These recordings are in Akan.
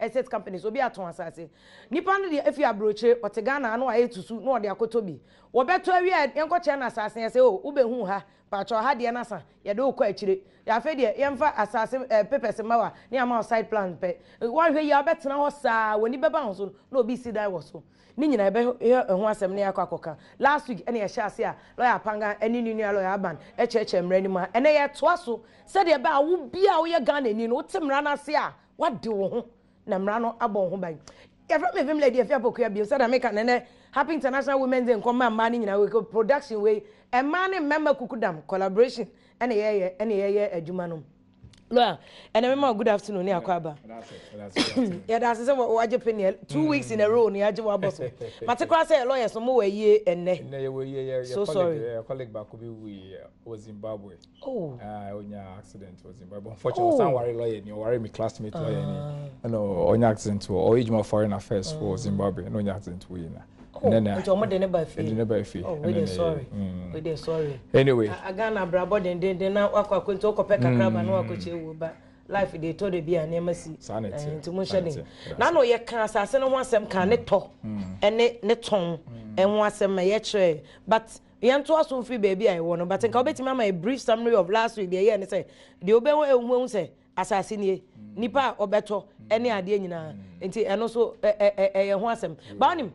Estate companies, obi atɔn asase. Nipa no deɛ efi aburokyire, ɔte Ghana ano a ɛretusu na ɔde akɔtɔ bi. Wɔbɛtɔ awie a yɛnkɔkyerɛ no asase yɛ sɛ o wobɛhu ha, paatwɔ ha deɛ no asa, yɛde wo kɔ akyire. Afei deɛ yɛmfa asase papers mma wo a na yɛama wo site plan pɛ. Woanhwɛ yie a wobɛtena hɔ saa, w'ani bɛba ho so na obi resi dan wɔ so. Ne nyinaa yɛbɛhwɛ ɛho asɛm na yɛakɔ akɔka. Last week ɛna yɛhyɛ ase a lawyer Apanga ne ne nua lawyer Aban kyerɛkyerɛ mmara no mu a ɛnɛ yɛtoa so sɛdeɛ ɛbɛyɛ a wo biara a woyɛ Ghanani no wote mmara no ase a woade wo ho na mmara no abɔ wo ho ban. Yɛfrɛ me Vim Lady Afia Pokuya bio sɛdeɛ meka no ɛnɛ Happy International Women's Day nkɔma mmaa no nyinaa wei production wei mmaa ne mmarima kukudam collaboration ɛna yɛyɛ ɛna yɛyɛ adwuma no. Lawyer, ɛnɛ mema wo good afternoon ne akɔ aba. Yɛda ase sɛ wagye peneɛ 2 weeks in a row ne yɛagye wabɔ so. Mate koraa sɛ lawyers no mowɔ ayie ɛnnɛ. Ɛnnɛ yɛwɔ ayie yɛ So sorry. Yɛ colleague baako bi wui wɔ Zimbabwe. Oh. Onya accident wɔ Zimbabwe. Unfortunately, ɔsan ware lawyer ni, ɔware me classmate lawyer ni. Ɛna ɔnya accident wɔ ɔyɛ adwuma foreign affairs wɔ Zimbabwe. Ɛna ɔnya accident wɔ yi na. Oh, nti ɔmo de ne ba fie. Ɛde ne ba fie. Oh, we dey sorry. We dey sorry. Anyway. Ghana abrabɔ dendenden na wakɔ akɔnti okɔpɛ kakra ba na wakɔ kyɛ ewu ba life de tɔ de bi a nneɛma si. Saa na ɛteɛ. Nti mo nhyɛ den. Na no yɛ ka asase no ho asɛm ka ne tɔ ɛne ne tɔn ɛho asɛm ma yɛkyerɛ, but yɛn to aso mfiri baabi a ɛwɔ no, but nka wobɛtumi ama a brief summary of last week deɛ yɛɛ ne sɛ deɛ wobɛhu ehu ehu sɛ asase nie, nipa a ɔbɛtɔ ɛne adeɛ nyinaa, nti ɛno nso ɛyɛ ho asɛm baanim.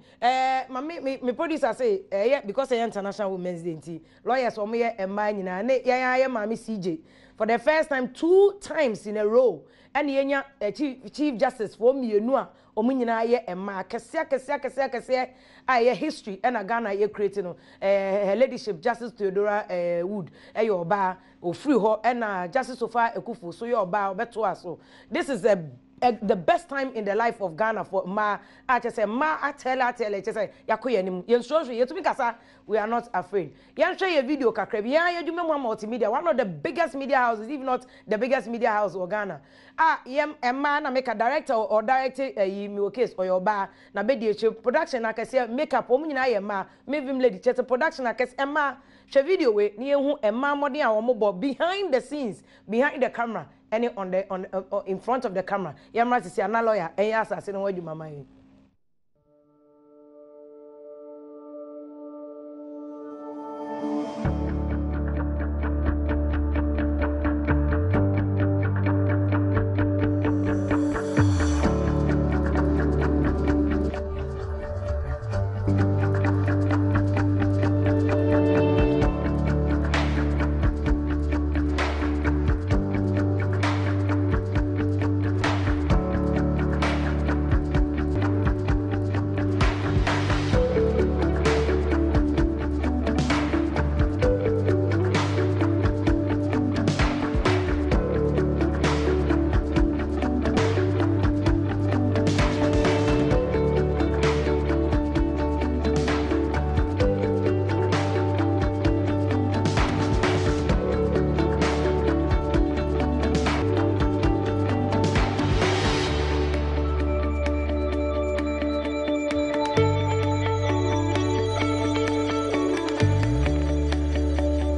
Maame me producer sɛ ɛyɛ because ɛyɛ International Women's Day nti lawyers wɔn yɛ mmaa nyinaa ne yɛn ayɛ maame CJ for the first time, two times in a row, ɛne yɛnya chief justice foɔ mmienu a wɔn nyinaa yɛ mmaa kɛseɛ kɛseɛ kɛseɛ kɛseɛ a ɛyɛ history ɛna Ghana yɛ create no. Her Ladyship Justice Theodora Wood ɛyɛ ɔbaa ofiri hɔ, ɛna Justice Sofa Ekufu so yɛ ɔbaa ɔbɛtoa so. This is the best time in the life of Ghana for mmaa a kyerɛ sɛ mmaa atɛlɛ atɛlɛ kyerɛ sɛ yɛakɔ yɛn anim, yɛn nsuro hwee, yɛtumi kasa, we are not afraid. Yɛnhwɛ yɛ video kakra bi. Yɛn ayɛ adwuma mu ama multimedia, one of the biggest media houses, if not the biggest media house wɔ Ghana, a yɛn mmaa na meka director or direct ɛyi mi wɔ case ɔyɛ ɔbaa na bɛdi akyire production akɛseɛ, makeup, wɔn nyinaa yɛ mmaa. Mavim Lady kyerɛ sɛ production akɛseɛ mmaa. Hwɛ video wei na yɛhu mmaa mmɔden a wɔn bɔ behind the scenes, behind the camera ɛne on the on in front of the camera. Yɛn mmra sisi ana lawyer ɛyɛ asase no ho adwuma ma yɛn.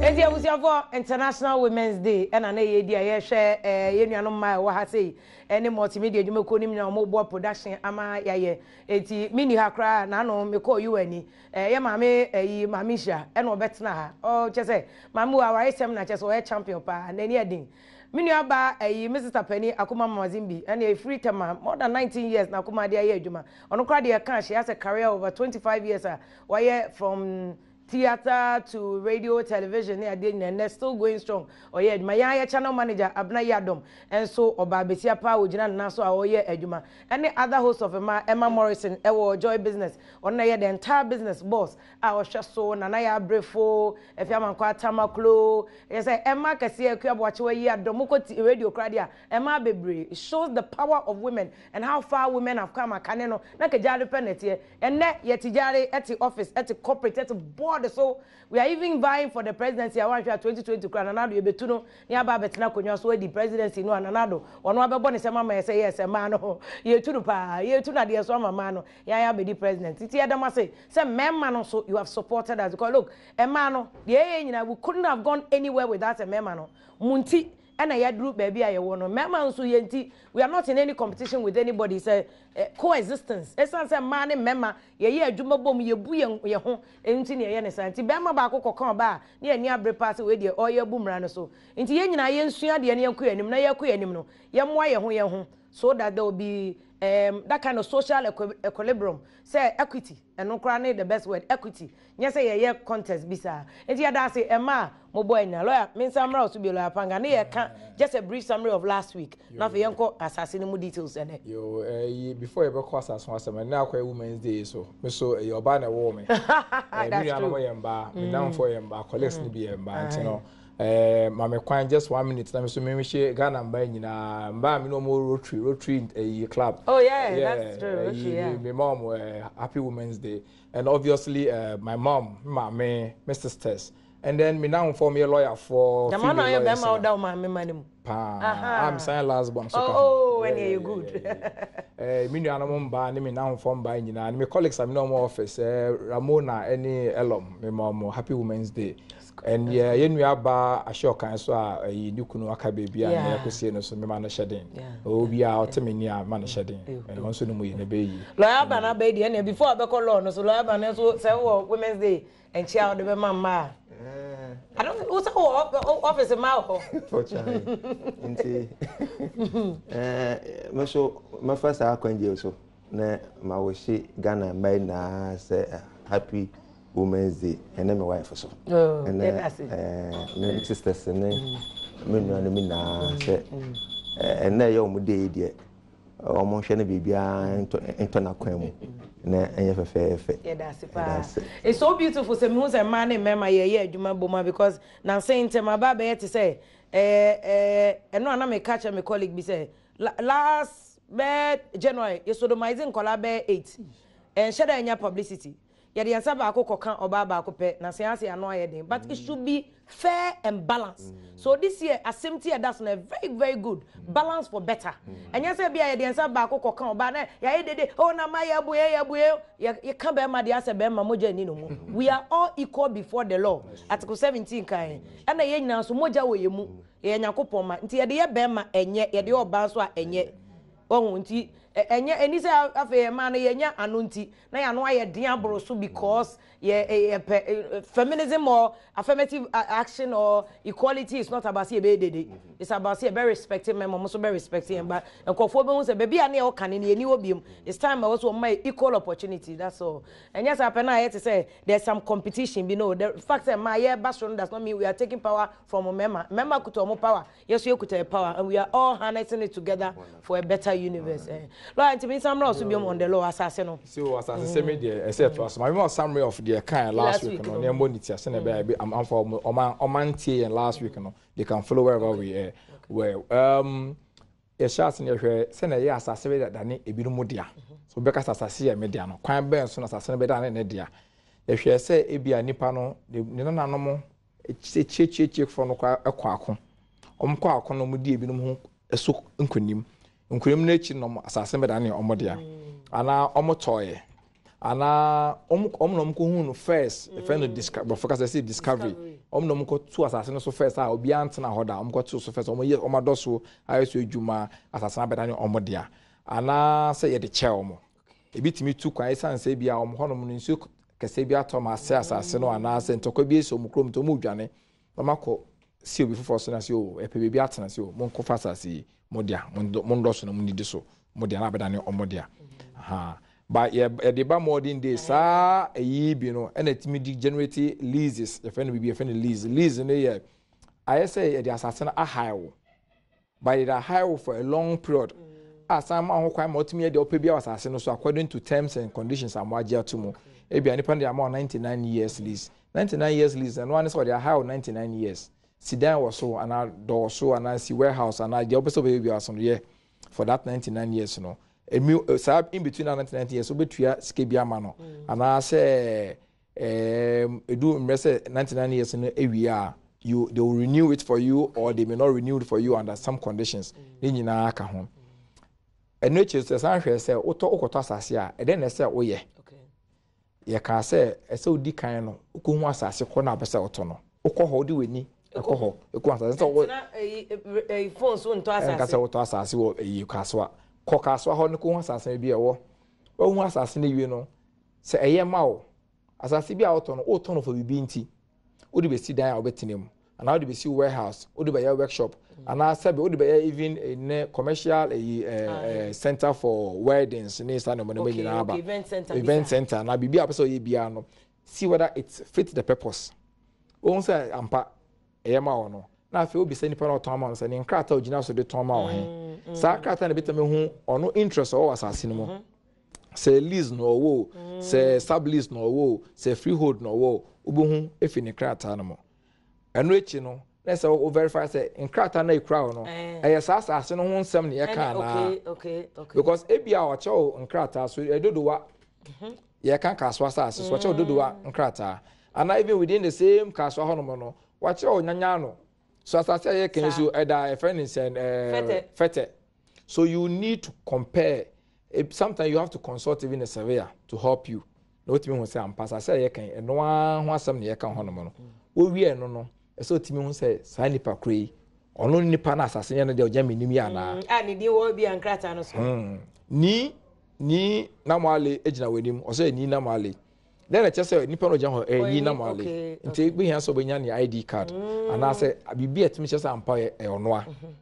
Enti abusuafoɔ, International Women's Day ɛna na yɛdi a yɛhwɛ yɛn nuanom mmaa a ɛwɔ ha sei ɛne multimedia adwumakuo no nyinaa wɔn bɔ production ama yɛayɛ. Eti menni ha koraa n'ano mekɔɔ UN ni yɛ maame ɛyi maame nhyira ɛna ɔbɛtena ha. Ɔ kyɛ sɛ maame wɔ awaresɛm na kyɛ sɛ ɔyɛ champion paa, n'ani ɛden. Me nua ba ɛyi me sister panin Akoma Mamazimbi ɛna efiri Tema more than 19 years na Akoma de ayɛ adwuma. Ɔno koraa deɛ ɛka she has a career over 25 years a wayɛ from theatre to radio, television ne adeɛ nyinaa. Nnɛ still going strong, ɔyɛ adwuma. Yɛn ayɛ channel manager Abena Yiadom nso ɔbaa besia paa, ogyina ne nan so a ɔyɛ adwuma, ɛne other host of mmaa. Emma Morrison ɛwɔ Joy Business, ɔno na ɛyɛ the entire business boss a ɔhwɛ so. Nana yɛ abrefo Efi Amankwa Tamaklo yɛ sɛ ɛma kɛseɛ Akua Boakyewa yi adɔm kɔ radio koraa deɛ a ɛmaa bebree. It shows the power of women and how far women have come. Akane no na kagyaare pɛ na ɛteɛ. Ɛnnɛ yɛte gyaare, ɛte office, ɛte corporate, ɛte board so. We are even vying for the presidency a wanhwɛ a 2020 koraa Nana Addo yɛbɛtu no ne aba abɛtena akonnwa so adi presidency no a Nana Addo ɔno abɛbɔ ne sɛm ama yɛ sɛ yɛ sɛ mmaa no yɛtu no paa, yɛtu no adeɛ so ama mmaa no yɛn ayɛ abɛdi president. Nti yɛda mo ase sɛ mmarima no nso you have supported us, because look, mmaa no deɛ ɛyɛ nyinaa, we couldn't have gone anywhere without mmarima no mo nti. Ɛna yɛaduru baabi a yɛwɔ no. Mmarima nso yɛn nti, we are not in any competition with anybody. Sɛ eh, coexistence. Ɛsiane sɛ mmaa ne mmarima yɛyɛ adwuma bom, yɛbu yɛn yɛn ho nti na yɛyɛ ne saa. Nti barima baako kɔka ɔbaa a, ne yɛn ani abere paa sɛ wei deɛ ɔreyɛ abu mmara no so. Nti yɛn nyinaa yɛnsua adeɛ na yɛnkɔ yɛn anim. Na yɛrekɔ yɛn anim no, yɛmmoa yɛn ho yɛn ho so that there will be that kind of social equilibrium, sɛ equity, ɛno koraa ne the best word, equity, nyɛ sɛ yɛyɛ contest bi saa. Nti yɛda ase ɛma a mobɔ anya. Lawyer, me nsa mmra wo so bio, Lawyer Panga, ne yɛka just a brief summary of last week na afei yɛnkɔ asase no mu details ɛnɛ. Yo, ɛyi, before yɛbɛkɔ asase ho asɛm, ɛnɛ akɔyɛ Women's Day, so me so ɛyɛ ɔbaa na ɛwɔ me. Me nuanom yɛ mbaa, me namfoɔ yɛ mbaa, colleagues no bi yɛ mbaa, nti no ma me kwan just one minute na me so mehyɛ Ghana mbaa nyinaa, mbaa mi na ɔmo Rotary ɛyi club. Oh yeah, that's true. Rotary, yeah. Me mom, happy Women's Day, and obviously my mom, maame, my sisters, and then me namfoɔ me yɛ lawyer for. Jama na ɔyɛ bɛrima ɔda wo maame ma ne mu. Paa, I'm sign last born so. Oh, when you good. Me nuanom mbaa ne me namfoɔ mbaa nyinaa ne me colleagues a me na ɔmo office, Ramona ne Elom, me ma ɔmo happy Women's Day. And yɛ yɛn nua ba ahyɛ ɔkan so a ɛyi ne kunu aka beebi a na yɛkɔsie no so, mema no hyɛ den. Obi a ɔte me ni a, ma no hyɛ den. Ɛno nso no mu yɛ ne bɛyɛ yie. Lawyer ba na bɛyi deɛ ɛnna before ɔbɛkɔ law no so, lawyer ba no nso sɛ wɔ Women's Day nkyia a ɔde bɛma mmaa. I don't wo sɛ wɔ office mmaa wɔ hɔ. Fortunately, nti me nso mɛfa saa akwangye so na ma wɔhye Ghana mmaa nyinaa sɛ happy Women's Day, ɛne me wife so. Ɛne me sisters ne me nuanom nyinaa sɛ ɛnna ɛyɛ wɔn day deɛ, wɔn nhwɛ no biribiara ntɔ n'akwan mu na ɛnyɛ fɛfɛɛfɛ. Yɛda ase paa. It's so beautiful sɛ mehu sɛ mmaa ne mmarima yɛyɛ adwuma bom a, because nansa ntɛm aba abɛyɛ te sɛ ɛɛ ɛno a na meka kyerɛ me colleague bi sɛ last bɛɛ January yɛ sodomize nkɔlaa bɛyɛ eight, ɛnhyɛ dɛ ɛnya publicity. Yɛde yɛn nsa baako kɔka ɔbaa baako pɛ na sɛ ase ano ayɛ den, but it should be fair and balanced. So this year asɛm ti ɛda so no very very good, balance for better. Ɛnyɛ sɛ bi a yɛde yɛn nsa baako kɔka ɔbaa na yɛayɛ dede, oh, na ma yɛ abu yɛ abu yɛ yɛka bɛrima deɛ asɛ bɛrima mogya ni no mu. We are all equal before the law, Article 17 kan, ɛna yɛn nyinaa nso mogya wɔ yɛn mu, yɛyɛ Nyankopɔn ma. Nti yɛde yɛ bɛrima ɛnyɛ, yɛde yɛ ɔbaa nso a ɛnyɛ ɔho. Nti ɛnyɛ ɛni sɛ afei mmaa no yɛnya ano nti na yɛn ano ayɛ den aboro so because yɛ yɛpɛ feminism or affirmative action or equality. Is not about sɛ yɛbɛyɛ dede, it's about sɛ yɛbɛ respect mmarima, ɔmo nso bɛ respect yɛn. But nkurɔfoɔ bɛhu sɛ baabi a ne yɛwɔ kane no yɛni hɔ biom. It's time a ɛwɔ so ɔmo ma yɛ equal opportunity, that's all. Ɛnyɛ sɛ apɛ na ayɛ te sɛ there's some competition bi. No, the fact sɛ mmaa yɛba soro no does not mean we are taking power from mmarima. Mmarima kuta ɔmo power, yɛso yɛkuta yɛ power, and we are all harnessing it together for a better universe. Lawyer, ntumi nsa mmerɛ ɔso biom on the law, asase no. So asase sɛ mi deɛ ɛsɛ ɛto aso maame ma summary of deɛ kan last week no, ne ɛmbɔ ne ti ase na ɛbɛyɛ ebi amfa ɔmo ɔma ntie yɛn last week no, they can follow wherever we were. Yɛhyɛ ase no, yɛhwɛ sɛnea ɛyɛ asase bɛ dane ebinom dea so, bɛka sɛ asase yɛ me dea no, kwan bɛn so na asase no bɛdane ne dea? Yɛhwɛ sɛ ebi a nipa no ne nananom kyekyekyekyefoɔ no kɔ ɛkɔ ako, wɔn kɔ ako no, wɔn di ebinom ho ɛso nkonim. Nkonim no akyi no, asase no bɛdane wɔn dea, anaa wɔn tɔɔyɛ, anaa wɔn na wɔn kɔ hu no first, ɛfɛ no discovery, bɔfɔ kasa sɛ discovery, wɔn na wɔn kɔ to asase no so first a obiara ntena hɔ da, wɔn kɔ to so first, wɔn yɛ wɔn adɔ so ayɛ so adwuma, asase no abɛdane wɔn dea, anaa sɛ yɛde kyɛ wɔn. Ebi tumi tu kwan esan sɛ ebi a wɔn hɔnom no nsuo kɛseɛ bi atɔ ma asɛ asase no, anaasɛ ntɔkwa bi esi wɔn kurom nti wɔn redwane na wɔn akɔ si obi foforɔ so na sɛ o ɛpɛ beebi atena sɛ o mo nkɔfa asase yi mo dea, mo ndɔ so na mo nidi so, mo dea na abɛdane wɔn dea. Ba yɛ yɛde ba modern day saa eyi bi no, ɛna etumi di generate leases. Yɛfrɛ no bibi, yɛfrɛ no lease. Lease no yɛ ayɛ sɛ yɛde asase no ahae wo, but yɛde ahae wo for a long period a san ma ho kwan ma ɔtumi yɛ deɛ ɔpɛ bi wɔ asase no so according to terms and conditions a mo agye ato mu. Ebi a nipa no de ama wo 99 years lease. 99 years lease ɛno ano sɛ ɔde ahae wo 99 years, si dan wɔ so anaa dɔɔ so anaa si warehouse anaa deɛ ɔpɛ sɛ ɔbɛyɛ bi aso no yɛ for that 99 years no. Emi saa in between that 99 years, wobɛtua sika bi ama no, anaasɛ edu mmerɛ sɛ 99 years no ewie a, you they will renew it for you or they may not renew it for you under some conditions. Ne nyinaa ka ho. Ɛno akyi sɛ san hwɛ sɛ wotɔ wokɔtɔ asase a, ɛdɛn na ɛsɛ woyɛ? Yɛkaa sɛ ɛsɛ wodi kan no wokɔhu asase kɔ no a wopɛ sɛ wotɔ no, wokɔ hɔ wode w'ani. Ɛkɔ hɔ, ɛkɔ asase sɛ wɔ. Ɛtena phone so ntɔ asase. Ɛnka sɛ wotɔ asase wɔ ɛyi Kasoa. Kɔ Kasoa hɔ no kɔhu asase no bi a ɛwɔ. Wahu asase no wie no, sɛ ɛyɛ ma wo, asase bi a wotɔ no, wotɔ no for biribi nti. Wode bɛsi dan a wobɛtena mu, anaa wode bɛsi warehouse, wode bɛyɛ workshop, anaa sɛbe wode bɛyɛ even ne commercial ɛyi ɛɛ center for weddings ne saa nneɛma nneɛma nyinaa aba. Event center anaa biribi a wopɛ sɛ ɔyɛ biara no, see whether it fit the purpose. Wohu sɛ ampa ɛyɛ ma wo no, na afei wobisa nipa na ɔtɔn ama no sɛ ne nkrataa a ogyina so de tɔn ma wo he. Saa krataa na ebetumi hu ɔno interest ɔwɔ wɔ asase no mu. Sɛ lease na ɔwɔ o, sɛ sub lease na ɔwɔ o, sɛ freehold na ɔwɔ o, wobɛhu efi ne krataa no mu. Ɛno akyi no, na ɛsɛ wo verify sɛ nkrataa no a ekura wo no, ɛyɛ saa asase no ho nsɛm na yɛka anaa. Because ebi a ɔkyɛ wo nkrataa so ɛdodowa yɛka Kasoa asase so, wɔkyerɛw Dodowa nkrataa. Anaa even within the same Kasoa hɔnom no, wɔakyerɛw Nyanyano. So asase a yɛka yi so ɛda ɛfrɛ no nsɛn ɛɛ Fɛtɛ. So you need to compare. Sometimes you have to consult even a surveyor to help you. Na wotumi hu sɛ ampa asase a yɛka yi ɛno ara ho asɛm na yɛka hɔnom no. Wowie ɛno no, ɛsɛ otumi hu sɛ saa nipa koro yi ɔno nipa no asase yɛ no deɛ ɔgya menim yɛ anaa. A ne din wɔ bi a nkrataa no so. Ni Nii Namwale gyina w'anim, ɔsɛ Nii Namwale. Dɛn na ɛkyerɛ sɛ nipa no ɔgyina hɔ ɛyɛ Nii Namwale? Nti ebehia sɛ ɔbɛnya ne ID card mm. anaasɛ biribi a ɛtumi kyerɛ sɛ ampa ɛyɛ ɔnoa. Mhm.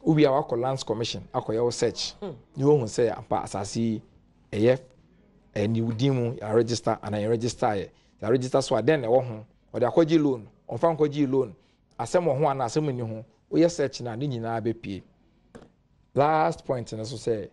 Wowie a wakɔ Lands Commission akɔyɛ wo search hmm. na wohu sɛ ampa asase yi ɛyɛ ɛne wo din mu yɛaregister anaa yɛregister yɛ. Yɛaregister so a dɛn na ɛwɔ ho? Ɔde akɔgye loan, ɔmfa nkɔgye loan. Asɛm wɔ ho anaa asɛm nni ho? Woyɛ search no a ne nyinaa bɛpue. Last point no so sɛ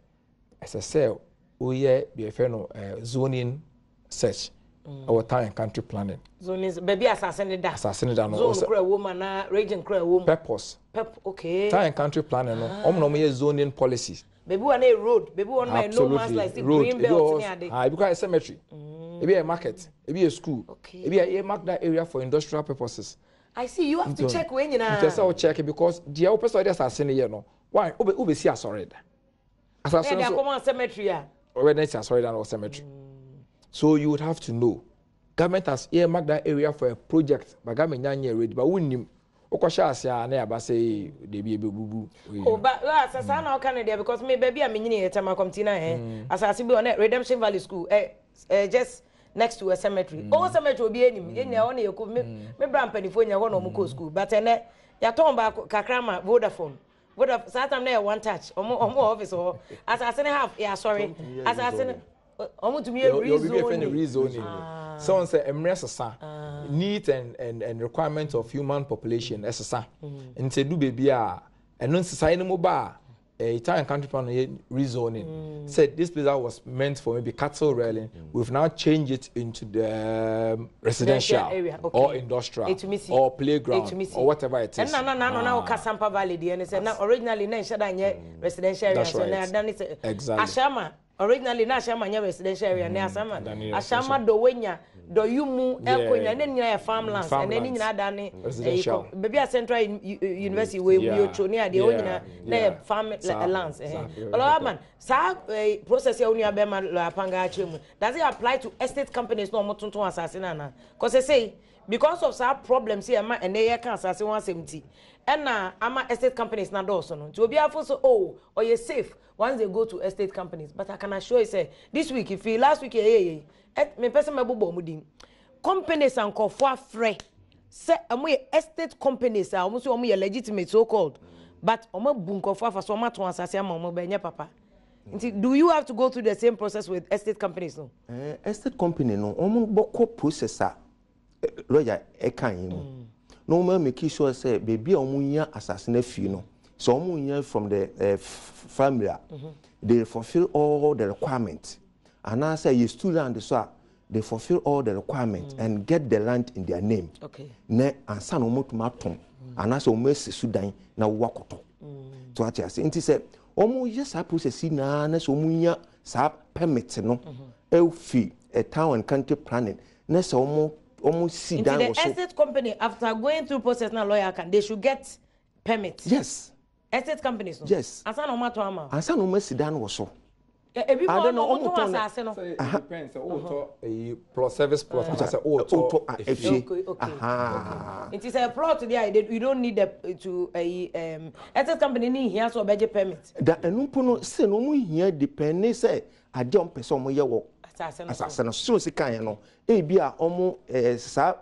ɛsɛ sɛ woyɛ deɛ yɛfrɛ no eh, zoning search mm. ɛwɔ town and country planning. Zoning baabi asase ne da. Asase ne da no. Zone kura ɛwɔ mu anaa region kura ɛwɔ mu. Purpose. Pep okay. Town and country planning no wɔn na wɔn yɛ zoning policies. Baabi wa na yɛ road baabi wɔ no ma yɛ no man's land green belt ne ade. Ah ebi kora yɛ cemetery. Mm. Ebi yɛ market ebi yɛ school. Okay. Ebi yɛ mark that area for industrial purposes. I see you have to check wei nyinaa. Nti ɛsɛ o check because deɛ wopɛ sɛ ɔde asase no yɛ no why wobɛsi asɔre da. Asase no so. Ɛde cemetery a. Ɔbɛ ne si asɔre da no wɔ cemetery. So you would have to know. Government has earmarked that area for a project but government nya nyɛ ready but wonnim. Wokɔhyɛ ase a na yɛaba sɛ debi ebebubu. Oh, ba la sɛ saa na ɔka no deɛ because me baabi a menyini yɛ Tema Committee na eh asase bi wɔ na Redemption Valley School eh eh just next to a cemetery. Mm. Oh, cemetery obi anim. Yɛn nyinaa hɔ na yɛkɔ me me bra mpanimfoɔ nyinaa hɔ na wɔn kɔ school but ɛnɛ yɛatɔn baako kakra ma Vodafone. Vodafone saa time na yɛ one touch. Ɔmo ɔmo wɔ office hɔ. Asase ne half yɛ asɔre. Asase no ɔmo tumi yɛ rezoning. Rezoning. Ah. Sɛ wɔn sɛ mmerɛ sesa. Ah. Needs and and and requirement of human population ɛsesa. Mm. Nti edu beebi a ɛno nsesaeɛ no mu ba a eh, Italian country plan no rezoning. Mm. Said this place that was meant for maybe cattle rearing, mm. we've now changed it into the residential area, okay. or industrial or playground or whatever it is. And na na na na ah. Kasampa Valley the and said now originally na nhyɛ da nyɛ residential area so na adane sɛ exactly. Ashama originally na Ashama nyɛ residential area na Ashama Ashama Dowenya Doyumu Ekonya ne nyinaa yɛ farmlands ɛnɛ ne nyinaa da ne residential baabi a Central University wɔ Ewuocho ne adeɛ hɔ nyinaa na yɛ farm lands ɛhɛn Ɔlɔwaman saa process yɛ wo nua bɛrima lɔya panga akyerɛ mu does it apply to estate companies na wɔn tontɔn asase no anaa kɔsɛ sei because of saa problems yɛ ɛma ɛnɛ yɛ ka asase ho asɛm ti ɛna ama estate companies na dɔɔso no nti obiara fo so oh ɔyɛ safe once they go to estate companies but I can assure you say this week fi last week yɛ yɛ yɛ mepɛ sɛ mɛbobɔ wɔn din companies a nkurɔfoɔ afrɛ sɛ wɔn yɛ estate companies a wɔn nso wɔn yɛ legitimate so called but wɔn abu nkurɔfoɔ afa so wɔn atɔn asase ama wɔn bɛnyɛ papa nti do you have to go through the same process with estate companies no. Eh, estate company no wɔn bɔkɔ process a lawyer ɛka yɛn mu na wɔn make sure sɛ beebi a wɔn nya asase no afiri no sɛ wɔn nya from the uh, family a they fulfil all the requirement anaasɛ yɛ stool land so a they fulfil all the requirement mm. and get the land in their name okay. na ansa na wɔn atumi atɔn anaasɛ wɔn asi so dan na wɔakɔtɔ so ate ase nti sɛ wɔn yɛ saa process yi nyinaa na sɛ wɔn nya saa permit no efi town and country planning na sɛ wɔn wɔn si dan wɔ so. Nti the estate company after going through process na lawyer can they should get permit. Yes. Estate companies no. Yes. Ansa na wɔn atɔn ama. Ansa na wɔn asi dan wɔ so. Ebi mu ɔno ɔmo tɔn asase no. Sɛ it depends sɛ wotɔ eyi plot service plot anaasɛ wotɔ efie. Okay okay. Nti sɛ plot deɛ a you don't need the to eyi um, estate company ni nhia sɛ ɔbɛgye permit. Da ɛno mpo no sɛ no ɔmo hia depend ne sɛ adeɛ a ɔmo pɛ sɛ ɔmo yɛ wɔ asase no so. Asase no so sɛ osi kan yɛ no ebi a ɔmo ɛɛ saa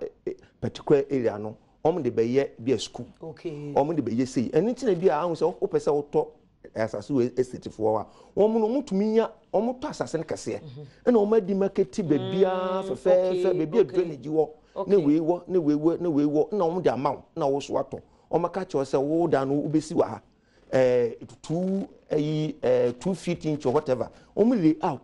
particular area no ɔmo de bɛyɛ bi a school. Okay. Ɔmo de bɛyɛ sei ɛno ti na bi a ahun sɛ wopɛ sɛ wotɔ asase wɔ estate foɔ a wɔn no wɔn tumi nya wɔn tɔ asase no kɛseɛ ɛna wɔn adi market baabiara fɛfɛɛfɛ baabi a drainage wɔ ne wei wɔ ne wei wɔ ne wei wɔ ɛna wɔn de ama wo na wɔn so atɔ wɔn aka kyerɛ sɛ wo dan no wobɛsi wɔ ha 2 ɛyi 2 feet inch or whatever wɔn lay out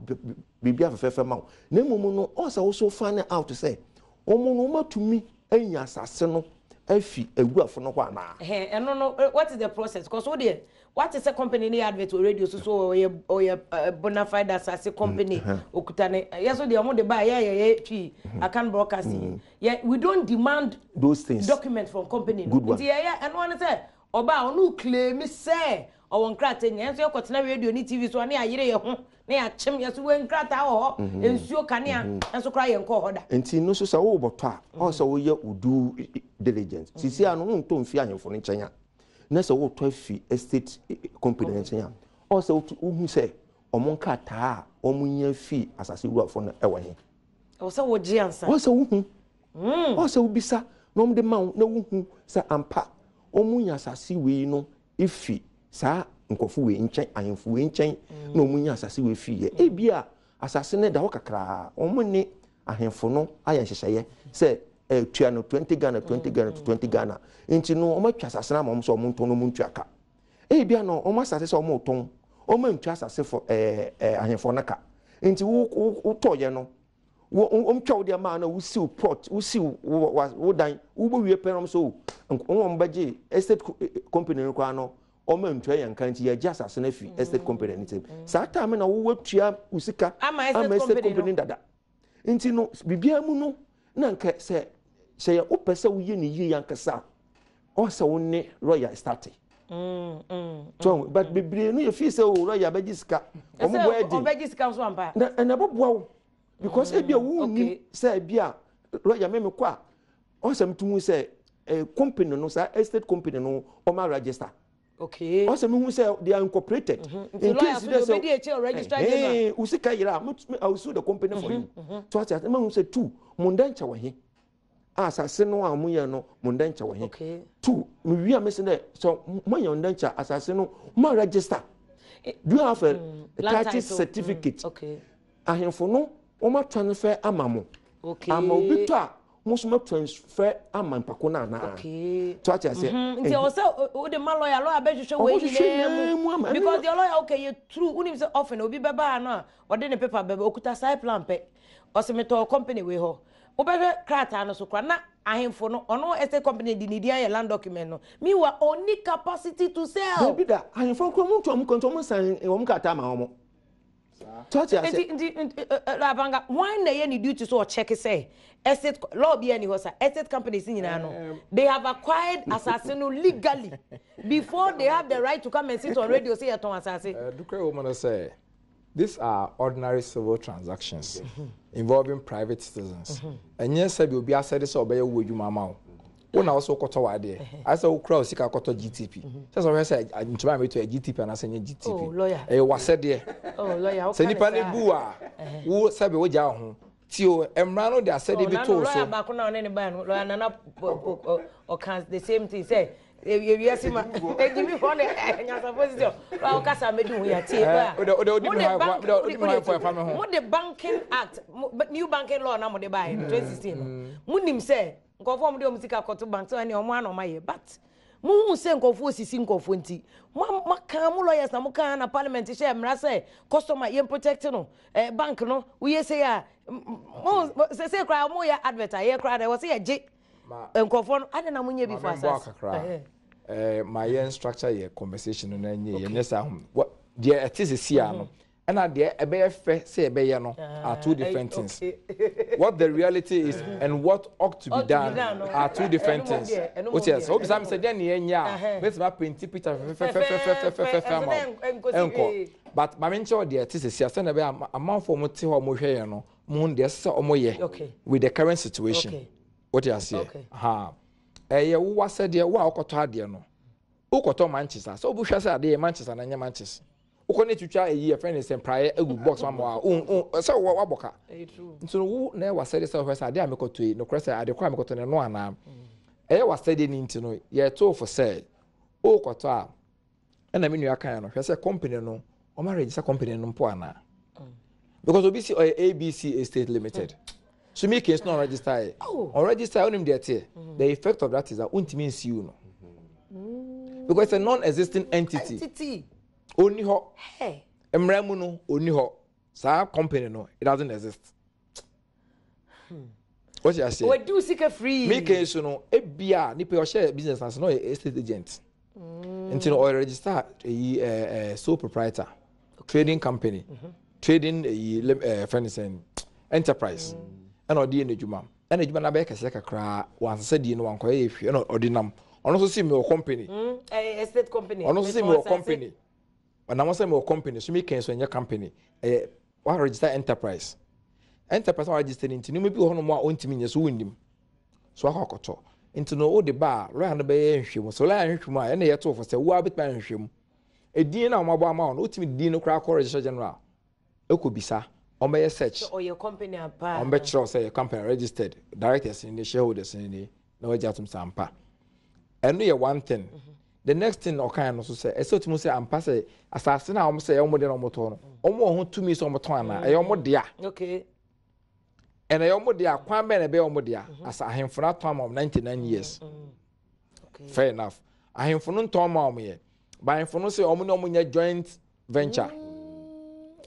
biribi afɛfɛɛfɛ ma wo na mmom no ɔsɛ wɔso find out sɛ wɔn no wɔn atumi anya asase no afi awurafo no hɔ anaa. Ɛno no, what is the process? Cause wo deɛ wate sɛ company ne yɛ advert wɔ radio so so ɔyɛ bona fide asase company okuta ne yɛ so deɛ ɔmo de ba yɛ yɛ yɛ twi Akan Broadcasting yɛ, we don't demand those things document from company no. Good one. Nti yɛ yɛ ɛno ano sɛ ɔbaa ɔno claim sɛ ɔwɔ nkrataa nyɛ nso yɛkɔtena radio ne TV so ne ayere yɛ ho ne yɛakyem yɛ so wɔ nkrataa wɔ hɔ, nsuo, kanea nso koraa yɛn kɔɔ hɔ da. Nti no so sɛ wowɔbɔtɔ a ɔwɔ sɛ woyɛ wo due diligence sisi a no wontɔ mfi ahemfo no nkyɛn a na sɛ wotɔ afi estate company no nkyɛn a ɔwɔ sɛ wohu sɛ ɔmo nkrataa a ɔmo nya fi asase wurafo no ɛwɔ he. Ɛwɔ sɛ wogye ansa. Ɔwɔ sɛ wohu, ɔwɔ sɛ wobisa na ɔmo de ma wo na wohu sɛ ampa ɔmo nya asase wei no efi saa nkɔfo wei nkyɛn, ahemfo wei nkyɛn na ɔmo nya asase wei fi yɛ. Ebi a asase no da hɔ kakraa, ɔmo ne ahemfo no ayɛ nhyehyɛeɛ sɛ tua no 20 Ghana, 20 Ghana to 20 Ghana nti no ɔmo atwa asase no ama ɔmo sɛ ɔmo ntɔn na ɔmo ntua ka. Ebi a no ɔmo asase sɛ ɔmo tɔn, ɔmo ntua asase fo ɛɛ ɛɛ ahemfo no ka nti wo wo wotɔɔyɛ no wo wɔn twa wo deɛ maa na wosiw plot, wosiw wo wo wo dan wobɔ wie pɛ na wɔn so wɔn wɔn bɛgye estate company no koraa no wɔn ntua yɛn ka nti yɛgye asase no afi estate company no nsam. Saa time na wowɔ tua wo sika ama estate estate company no. Company dada nti no biribiara mu no na nka sɛ yɛ wopɛ sɛ woyɛ ne yie ankasa a ɔsɛ wo ne lawyer start so, but bebree no yɛ fi sɛ o lawyer bɛgye sika wɔn bɔ ɛdi ɔbɛgye sika nso ampa. Na ɛna ɛbɛboa wo because ebi a wunni sɛ ebi a lawyer mɛmi kɔ a ɔsɛ mi tun sɛ company no, saa estate company no, ɔma register. Ɔsɛ mi hu sɛ they are incorporated. Nti lawyer so de obedi ekyi o registrar general. O sika yira a I will sue the company for you. So ati ati ma hu sɛ two mo ndɛ nkyɛ wɔ he a asase no a mo yɛ no mo ndɛ nkyɛ wɔ he. Two mi wi a mi sɛ dɛ sɛ mo yɛ ndɛ nkyɛ asase no mo register, do you have a land title title. Certificate? Ahemfo no wɔn transfer ama mo ama obi tɔ a mo nso mo transfer ama mpako no anaa? So ati ase. Nti ɛwɔ sɛ o de ma lawyer, lawyer bɛhwehwɛ wei Ɔmo hwehwɛ nyinaa nyinaa mu ama. Because deɛ lawyer okay yɛ true, wonim sɛ often obi bɛba ha no a ɔde ne paper bɛba okuta site plan pɛ ɔsɛ metɔ company wei hɔ, wobɛhwɛ krataa no so kora na ahemfo no ɔno estate company de ne din ayɛ land document no, meanwhile ɔni capacity to sell. Dabi da, ahemfo nkura mo ntu ɔmo kɔntɔ ɔmo nsan wɔn krataa ma wɔn. So ati ase. Nti abanga wɔn na ɛyɛ ne duty so ɔcheck sɛ estate law bi ɛni hɔ sa estate companies nyinaa no they have acquired asase no legally before they have the right to come and sit on radio say yɛtɔn asase. Dukura wo mu no sɛ these are ordinary civil transactions involving private citizens. Ɛnyɛ sɛ bi obi asɛde sɛ ɔbɛyɛ wo adwuma ama wo wo na wɔsɛ wokɔtɔ w'adeɛ ayɛ sɛ wokura wo sika kɔtɔ GTP sɛ ɔhwɛ sɛ ntoma a metɔ yɛ GTP anaasɛ nyɛ GTP. Oh, lawyer. Ɛyɛ w'asɛdeɛ. Oh, lawyer, sɛ nipa ne bu a wo sɛbi wogya wo ho ti o mmara no de asɛdeɛ bi to wo lawyer so. Baako na ɔne ne ba no, lawyer Nana ɔka the same thing sɛ ewiase ma ejimi hɔ ne nyansafo sisi ɔ lawyer ɔkasa medi ho ya tie ba. Wode mi hwan wode mi hwan fɔ ɛfa mi ho. Mo de Banking Act new banking law na mo de ba yɛ no 2016 no, mo nim sɛ nkɔfoɔ a mo de wɔn sika kɔto bank sɛ ɛne ɔmo ano ɔmo ayɛ, but mo hu sɛ nkɔfoɔ sisi nkɔfoɔ nti mo mo kan mo lawyers na mo kan na parliament hyɛ mmara sɛ customer yɛn protect no bank no woyɛ sɛ a mo sɛ koraa mo yɛ advert a yɛ koraa na ɛwɔ sɛ yɛ gye nkɔfoɔ no adi na mo nye bi fo Ma me mbɔ asase. kakra ma yɛn structure yɛ conversation no na nye yɛn nyɛ saa ho deɛ ɛte sisi a no. Ɛna deɛ ɛbɛyɛ fɛ sɛ ɛbɛyɛ no are two different things. What the reality is and what ought to be done are two different things. Wote aseɛ? Wobisa me sɛ deɛ ne yɛnyɛ a, mɛtumi apɛnti picture fɛfɛfɛfɛfɛfɛfɛ ama wo. Ɛnkɔ. But ma menkyerɛ wo deɛ ɛte sɛsi a sɛdeɛ ɛbɛyɛ a amanfoɔ a wɔte hɔ a wɔhwɛ yɛn no, wɔhu deɛ ɛsɛ sɛ wɔyɛ with the current situation. Wote aseɛ? Ha. Ɛyɛ wo asɛdeɛ, wo a wokɔtɔ adeɛ no, wokɔtɔ manches a, sɛ wobɛhwɛ sɛ adeɛ yɛ manches anaa ɛnyɛ manches. Wokɔ ne twitwa eyi yɛfrɛ ne sɛ praeɛ agu box ma ma wo sɛ wabɔ ka. Nti no wo na ɛyɛ w'asɛdeɛ sɛ wohwɛ sɛ adeɛ a mekɔtɔ yi nokorɛ sɛ ade korɔ a mekɔtɔ no ɛno anaa. Ɛyɛ w'asɛdeɛ no nti no yɛtoo fo sɛ wokɔtɔ a ɛna me nua kaeɛ no hwɛ sɛ company no wɔn aregister company no mpo anaa. Because obi si ɔyɛ ABC Estate Limited. So me case no register yɛ. Oh. Ɔregister onim deɛ ɛteɛ. The effect of that is that wontumi nsiw no. Because it's a non-existing entity. Entity. Onni hɔ. Mmara mu no, onni hɔ. Saa company no, it doesn't exist. What you say? Wɔdi wo sika free. Me case no, ebia nipa ɔhyɛ business ase no ɔyɛ estate agent. Nti no ɔyɛ register eyi ɛɛ sole proprietor, trading company, trading eyi ɛɛ fɛn sɛn enterprise. Ɛna ɔde yɛ n'adwuma. Ɛna adwuma no abɛyɛ kɛseɛ kakraa, wansesa din no wankɔyɛ yɛ hwee ɛna ɔde nam. Ɔno nso si mi wɔ company. Estate company. Ɔno nso si mi wɔ company. Ɔnam sɛ mi wɔ company so mi kɛn so ɛnyɛ company. Ɛyɛ wa register enterprise. Enterprise a wa register no nti nneɛma bi wɔ hɔnom a ɔntumi nyɛ so wonnim. So akɔ akɔtɔ. Nti no wode ba a lawyer no bɛyɛ nhwehwɛmu. So lawyer nhwehwɛmu a ɛna yɛto fo sɛ wo ara bɛtumi ayɛ nhwehwɛmu. Edin no a wɔabɔ ama wo no wotumi de din no koraa kɔ registrar general. Ɛkɔ bisa, wɔn bɛyɛ search. Sɛ ɔyɛ company ampa a. Wɔn bɛkyerɛ wo sɛ ɛyɛ company registered, directors ni, shareholders ni, na wagye atom sɛ ampa. Ɛno yɛ one thing. The next thing ɔkae no nso sɛ, ɛsɛ otumi sɛ ampa sɛ asase no a wɔn sɛ ɛyɛ wɔn de na wɔn tɔn no, wɔn wɔ ho tumi sɛ wɔn tɔn anaa, ɛyɛ wɔn dea. Okay. Ɛna ɛyɛ wɔn dea, kwan bɛn na ɛbɛyɛ wɔn dea? Asa ahemfo no atɔn ama wɔn 99 years. Fair enough. Ahemfo no ntɔn ma wɔn yɛ. But ahemfo no sɛ wɔn ne wɔn nyɛ joint venture.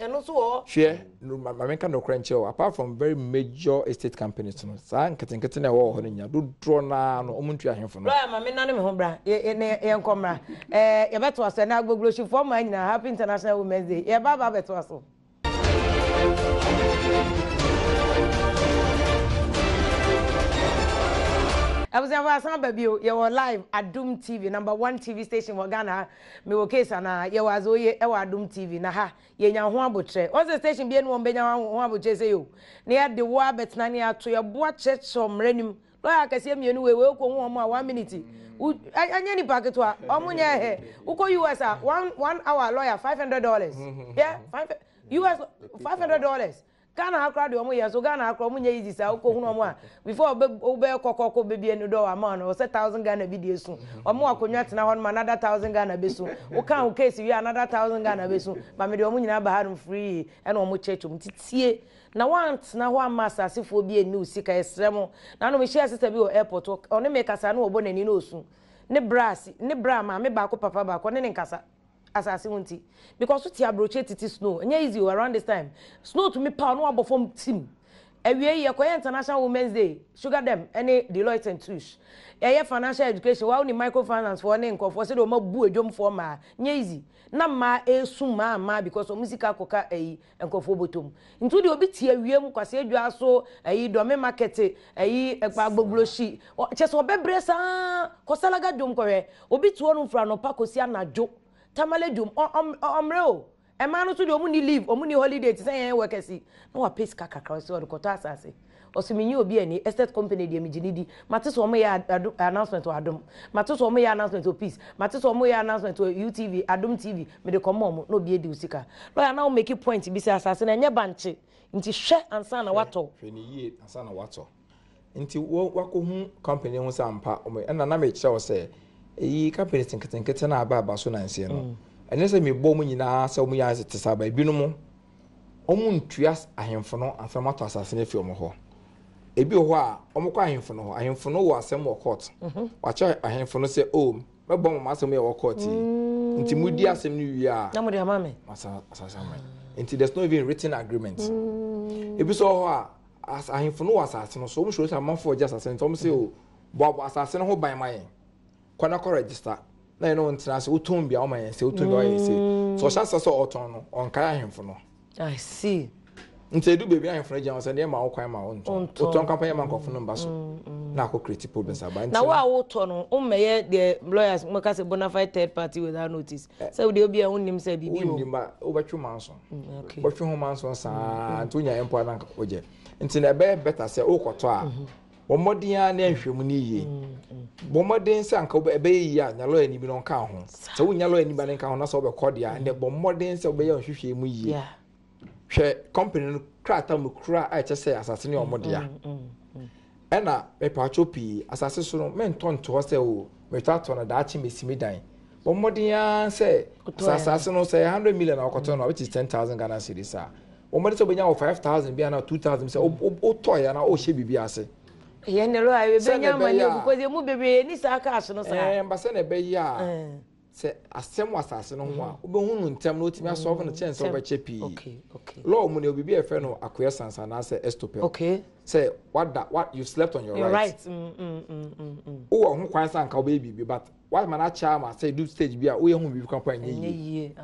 Ɛno nso wɔ hɔ. Hwɛ, ma menka nokorɛ nkyerɛ wo, apart from very major estate companies no, saa nketenkete no a ɛwɔ hɔ no nyinaa, dodoɔ no ara no, wɔn ntua ahemfo no. Lawyer ma me nane me ho bra, na yɛnkɔ mmra. Ɛɛ, yɛbɛtoa so ɛnɛ Agbogbloshyifoɔ mmaa nyinaa, Happy International Women's Day. Yɛba aba abɛtoa so. Abusuafo asan aba bio, yɛwɔ live Adum TV, number one TV station wɔ Ghana ha. Mewɔ case anaa? Yɛwɔ adze oye wɔ Adom TV na ha yenya ho aboterɛ. Wɔn sɛ station bia ni wɔn benya ho aboterɛ sei o. Na yɛde wo abɛtena ne yɛato yɛbo akyerɛkyerɛ mmara nim. Lawyer akɛseɛ mmienu wei wei wokɔ hu wɔn a one minute. Wo ɛnyɛ nipa ketewa wɔn nyɛ hɛ. Wokɔ US a one one hour lawyer $500. Yeah, five US $500. Ghana ha koraa deɛ ɔmo yɛ nso Ghana ha koraa ɔmo nyɛ easy saa wokɔ hunu ɔmo a before ɔbɛ wobɛyɛ kɔkɔkɔ bɛbi ani dɔ ama no ɔsɛ thousand Ghana bi deɛ su ɔmo akonnwa tena hɔ nom another thousand Ghana bɛsu woka wo case wie another thousand Ghana bɛsu ba me deɛ ɔmo nyinaa ba ha nom free ɛna ɔmo kyerɛkyerɛ ɔmo ti tie na woantena hɔ amma asasefoɔ bi anni wo sika yɛsrɛ mo na ano mehyia sister bi wɔ airport ɔne me kasa na ɔbɔ n'ani na ɔsu ne bra ne bra maame baako papa baako ɔne ne nkasa. Asase ho nti. Because wo te abrokye titi snow ɛnyɛ easy o around this time snow tumi paw na wabɔ fam tim. Awiei yi yɛkɔyɛ international women's day sugar dem ɛne Deloitte and Touche yɛyɛ financial education wa wonim microfinance foɔ ne nkorɔfoɔ sɛdeɛ wɔn abu adwamfoɔ mmaa nyɛ easy na mmaa ɛresu mmaa mmaa because wɔn sika akɔka ɛyi nkurɔfoɔ bɔtɔ mu. Nti wodeɛ obi te awia mu, Kwasi Adwaa so, ayi Dɔme market, ayi Agbogbloshie, kyerɛ sɛ ɔbɛbrɛ saa, kɔ Salaga dwom kɔhwɛ, obi te hɔnom firi anɔpa kɔsi anadwo, Tamale dwom, ɔmmerɛ o, mmaa no nso deɛ wɔn nni leave, wɔn nni holiday te sɛ yɛn workers yi, na wapɛ sika kakra, ɔsɛ ɔde kɔtɔ asase. Ɔse menye obi anni, estate company deɛ megye no di, mate sɛ ɔmo yɛ announcement wɔ Adom, mate sɛ ɔmo yɛ announcement wɔ Peace, mate sɛ ɔmo yɛ announcement wɔ UTV, Adom TV, mede kɔma ɔmo na obi adi wo sika. Lawyer na wo make point bi sɛ asase no ɛnyɛ bankye nti hwɛ ansa na watɔ. Hwɛ no yie ansa na watɔ. Nti wo wakɔhu company ho sɛ ampa ɔmo ɛna na mekyerɛ wo sɛ eyi companies nketenkete no a aba aba so nanseɛ no ɛnyɛ sɛ mebɔ ɔmo nyinaa sɛ ɔmo yɛ te saa ba ebinom Wɔntua ahemfo no ansa na wɔatɔ asase no afi wɔn hɔ. Ebi wɔ hɔ a, wɔkɔ ahemfo no hɔ. Ahemfo no wɔ asɛm wɔ court. Mhm. Wakyerɛ ahemfo no sɛ, oh, mɛbɔ mo asɛm yɛ wɔ court yi. Mm. Nti mudi asɛm no wie a. Na mo de ama me. Masa asase ama me. Nti there's no even written agreement. Mm. Ebi nso wɔ hɔ a, ahemfo no wɔ asase no so. Wɔn suro sɛ amanfoɔ gye asase no nti wɔn sɛ, oh, boaboa asase no ho ban ma yɛn. Kɔ na kɔ register. Na yɛn ne wo ntena ase. Wotɔn bi a, wɔma yɛn se. Wotɔn bi a, wɔyɛ se. So ɔhyɛ aseɛ sɛ ɔtɔn no, ɔnkae ahemfo no. I see. Nti edu baabi ahemfo no gyina hɔ sɛ nneɛma wo kwan ma wo ntɔn. Wotɔn kampa yɛ ma nkurɔfo no mba so. Na akɔ create problems aba. Na wo a wotɔ no, wommɛyɛ deɛ lawyers mo ka sɛ bona fide third party without notice. Sɛ wo deɛ obi a wonnim sɛ biribi wɔ. Wonnim ba wobɛtwe manso. Wobɛtwe ho manso saa nti wonya mpo a na wogye. Nti na ɛbɛyɛ better sɛ wokɔtɔ a bɔ mmɔden ara na nhwɛ mu no yie. Bɔ mmɔden sɛ anka ɛbɛyɛ yie a nya lawyer ni bi na ɔnka ho. Sɛ wonnya lawyer ni ba ne nka ho na sɛ wobɛkɔ deɛ a ɛnde bɔ mmɔden sɛ wobɛyɛ nhwehwɛ mu yie. Hwɛ company no krataa mu kura a ɛkyɛ sɛ asase no yɛ wɔn dea. Ɛna mepatwo pii asase so no mentɔ nto hɔ sɛ o metɔ atɔ no daakye mesi me dan. Bɔ mmɔden ara sɛ sɛ asase no sɛ 100 million a wɔkɔtɔ no which is 10,000 Ghana cedis a bɔ mmɔden sɛ wobɛnya wɔ 5,000 bi anaa 2,000 sɛ wotɔeɛ anaa wohyɛ biribi ase. Yɛn ne lɔya yɛbɛnya amane because yɛn mu bebree yɛnni saa cash no saa. Ɛɛ mba sɛ na ɛbɛyɛ a sɛ asɛm wɔ asase no ho a wobɛhu no ntɛm na wotumi asɔlve no kyɛn sɛ wobɛkyɛ pii. Law mu no biribi a yɛfrɛ no acquiescence anaasɛ estopel. Sɛ wada wa you slept on your right. Wowɔ ho kwan sɛ anka wobɛyɛ biribi but wama no akyɛ ama sɛ edu stage bi a woyɛ ho biribi kwan ɛnyɛ yie.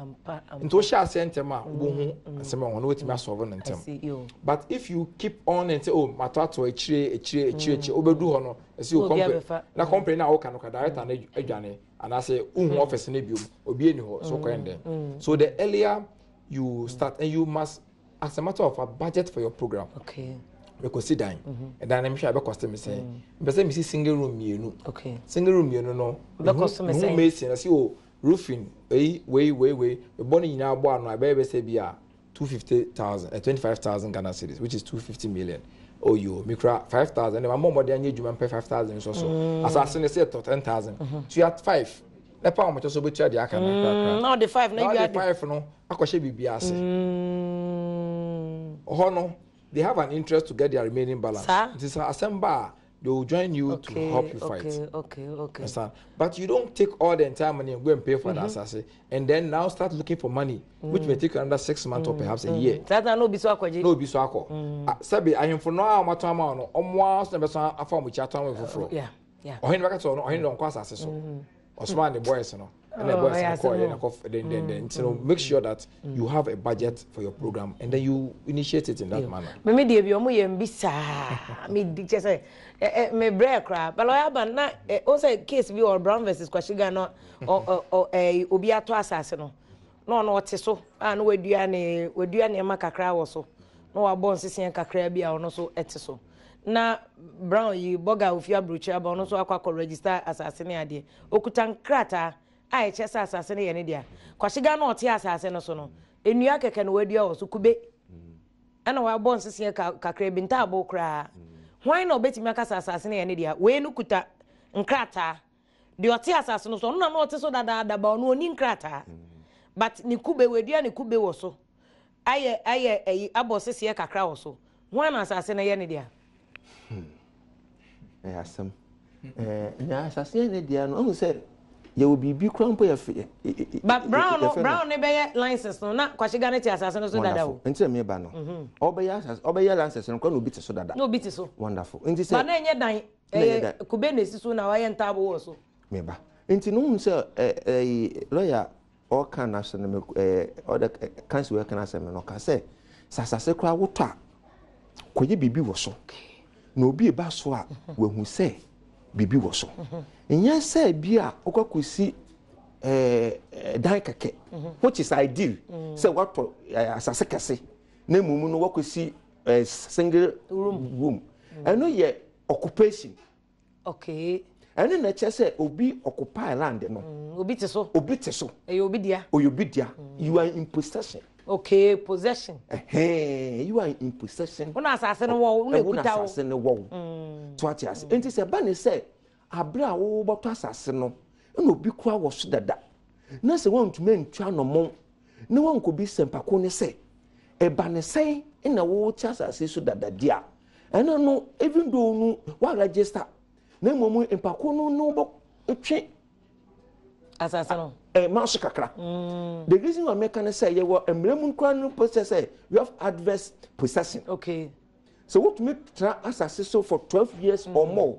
Nti wohyɛ aseɛ ntɛm a wobɛhu asɛm wɔ ho na wotumi asɔlve no ntɛm. But if you keep on and say oh matɔ ato akyire akyire akyire akyire wobɛdu hɔ no ɛsɛ o company na company na woka no ka director no adwane. Anaasɛ wohu office no biom obi ani hɔ so kɔyɛ ndɛn. So the earlier you start and you must as a matter of fact budget for your program. Okay. Mekɔsi dan. Ɛdan no mehwɛ a ɛbɛkɔste me sɛn. Mepɛ sɛ mesi single room mmienu. Okay. Single room mmienu no. Ɛbɛkɔste me sɛn. Mehu mason ɔsi o roofing eyi wei wei wei mebɔ ne nyinaa bɔ ano a ɛbɛyɛ bɛsɛ bi a 250,000, eh, 25,000 Ghana cedis, which is 250 million. Oh, yo, me kura 5,000. My mom body anye juma mpe 5,000 so so. Mm. Asase ne se to 10,000. Mm-hmm. Tua 5. Na pa omo so betua de aka na kra kra. Na the 5 na you the 5 no akɔhyɛ biribi ase. Hɔ no, they have an interest to get their remaining balance. Nti sɛ asɛm ba a, they will join you okay, to help you fight. Okay. Understand? But you don't take all the entire money and go and pay for mm -hmm. the asase, and then now start looking for money, mm. which may take you another 6 months or perhaps a year. That no be so akɔgye. No be so akɔ. Sɛbi ahemfo no a wɔatɔn ama no, ɔmo ara so na bɛsɔn afa wɔn akyi atɔn ama foforɔ. Ɔhene bɛka sɛ ɔno ɔhene dɔn kɔ asase so. Ɔsoma ne boys no. Ɛna boys no kɔ yɛ na kɔ den den den. Nti no make sure that you have a budget for your program and then you initiate it in that manner. Me deɛ bi ɔmo yɛ mbi saa me di kyɛ sɛ ɛ ɛ me brɛ koraa but lawyer ban na ɛ o sɛ case bi wɔ Brown versus Kwashiga no ɔ ɔ ɔ ɛ obi atɔ asase no na ɔno ɔte so a na wadua ne wadua nneɛma kakra wɔ so na wabɔ nseseɛ kakra bi a ɔno nso ɛte so na Brown yi bɔga ofi aburokyire aba ɔno nso akɔ akɔ register asase ne adeɛ okuta nkrataa a ɛkyɛ sɛ asase no yɛ ne dea. Kwashiga na ɔte asase no so no, nnua kɛkɛ na wadua wɔ so, kube ɛna wabɔ nseseɛ kakra bi, ntaaboo koraa. Hwan na ɔbɛtumi aka sɛ asase no yɛ ne dea? Wei no kuta nkrataa. Deɛ ɔte asase no so, ɔno na na ɔte so dadaada ba ɔno ɔni nkrataa. But ne kube, wadua ne kube wɔ so. Ayɛ ayɛ ɛyi abɔ seseɛ kakra wɔ so. Hwan na asase no yɛ ne dea? Ɛyɛ asɛm. Ɛɛ na asase yɛ ne dea no, ɔhu sɛ yɛwɔ biribi kura mpo yɛ But Brown no Brown ne bɛyɛ license no na Kwashiga ne te asase no so dada o. Nti na meba no. Ɔbɛyɛ asase ɔbɛyɛ license no kora na obi te so dada. Na obi te so. Wonderful. Nti sɛ. Ba na ɛnyɛ dan ɛyɛ kube na esi so na wayɛ ntaabo wɔ so. Meba. Nti no hu sɛ ɛɛ ɛɛ lawyer ɔka n'asɛm no ɛɛ ɔda kansi wɔ ɛka n'asɛm no ɔka sɛ sɛ asase koraa wotɔ a kɔyɛ biribi wɔ so na obi ba so a wahu sɛ biribi wɔ so nyɛ sɛ bi a wokɔ akɔsi ɛɛ dan kɛkɛ, which is ideal sɛ watɔ ɛɛ asase kɛse na mmom no wakɔsi ɛɛ single room, ɛno yɛ occupation. Ɛno na ɛkyerɛ sɛ obi occupy land no. Obi te so. Obi te so. Ɛyɛ obi dea. Ɔyɛ obi dea. You are in possession. Okay, possession. Ɛhɛn, you are in possession. Wona asase no wɔ wo, wona ekuta wo. Asase no wɔ wo. To ate ase. Nti sɛ ba ne sɛ abere a wɔbɛtɔ asase no ɛna obi kura wɔ so dada na sɛ wɔntumi ntua nɔmɔ na wɔnkɔbi sɛ mpako ne sɛ ɛba ne sɛn na wɔte asase so dada di a ɛno no, even though no wa register na mmom mpako no no bɔ twe asase no ɛ maa so kakra. The reason why mɛka ne sɛ yɛwɔ mmerɛ mu nkura no process sɛ we have adverse possession. Sɛ wotumi tena asase so for 12 years or more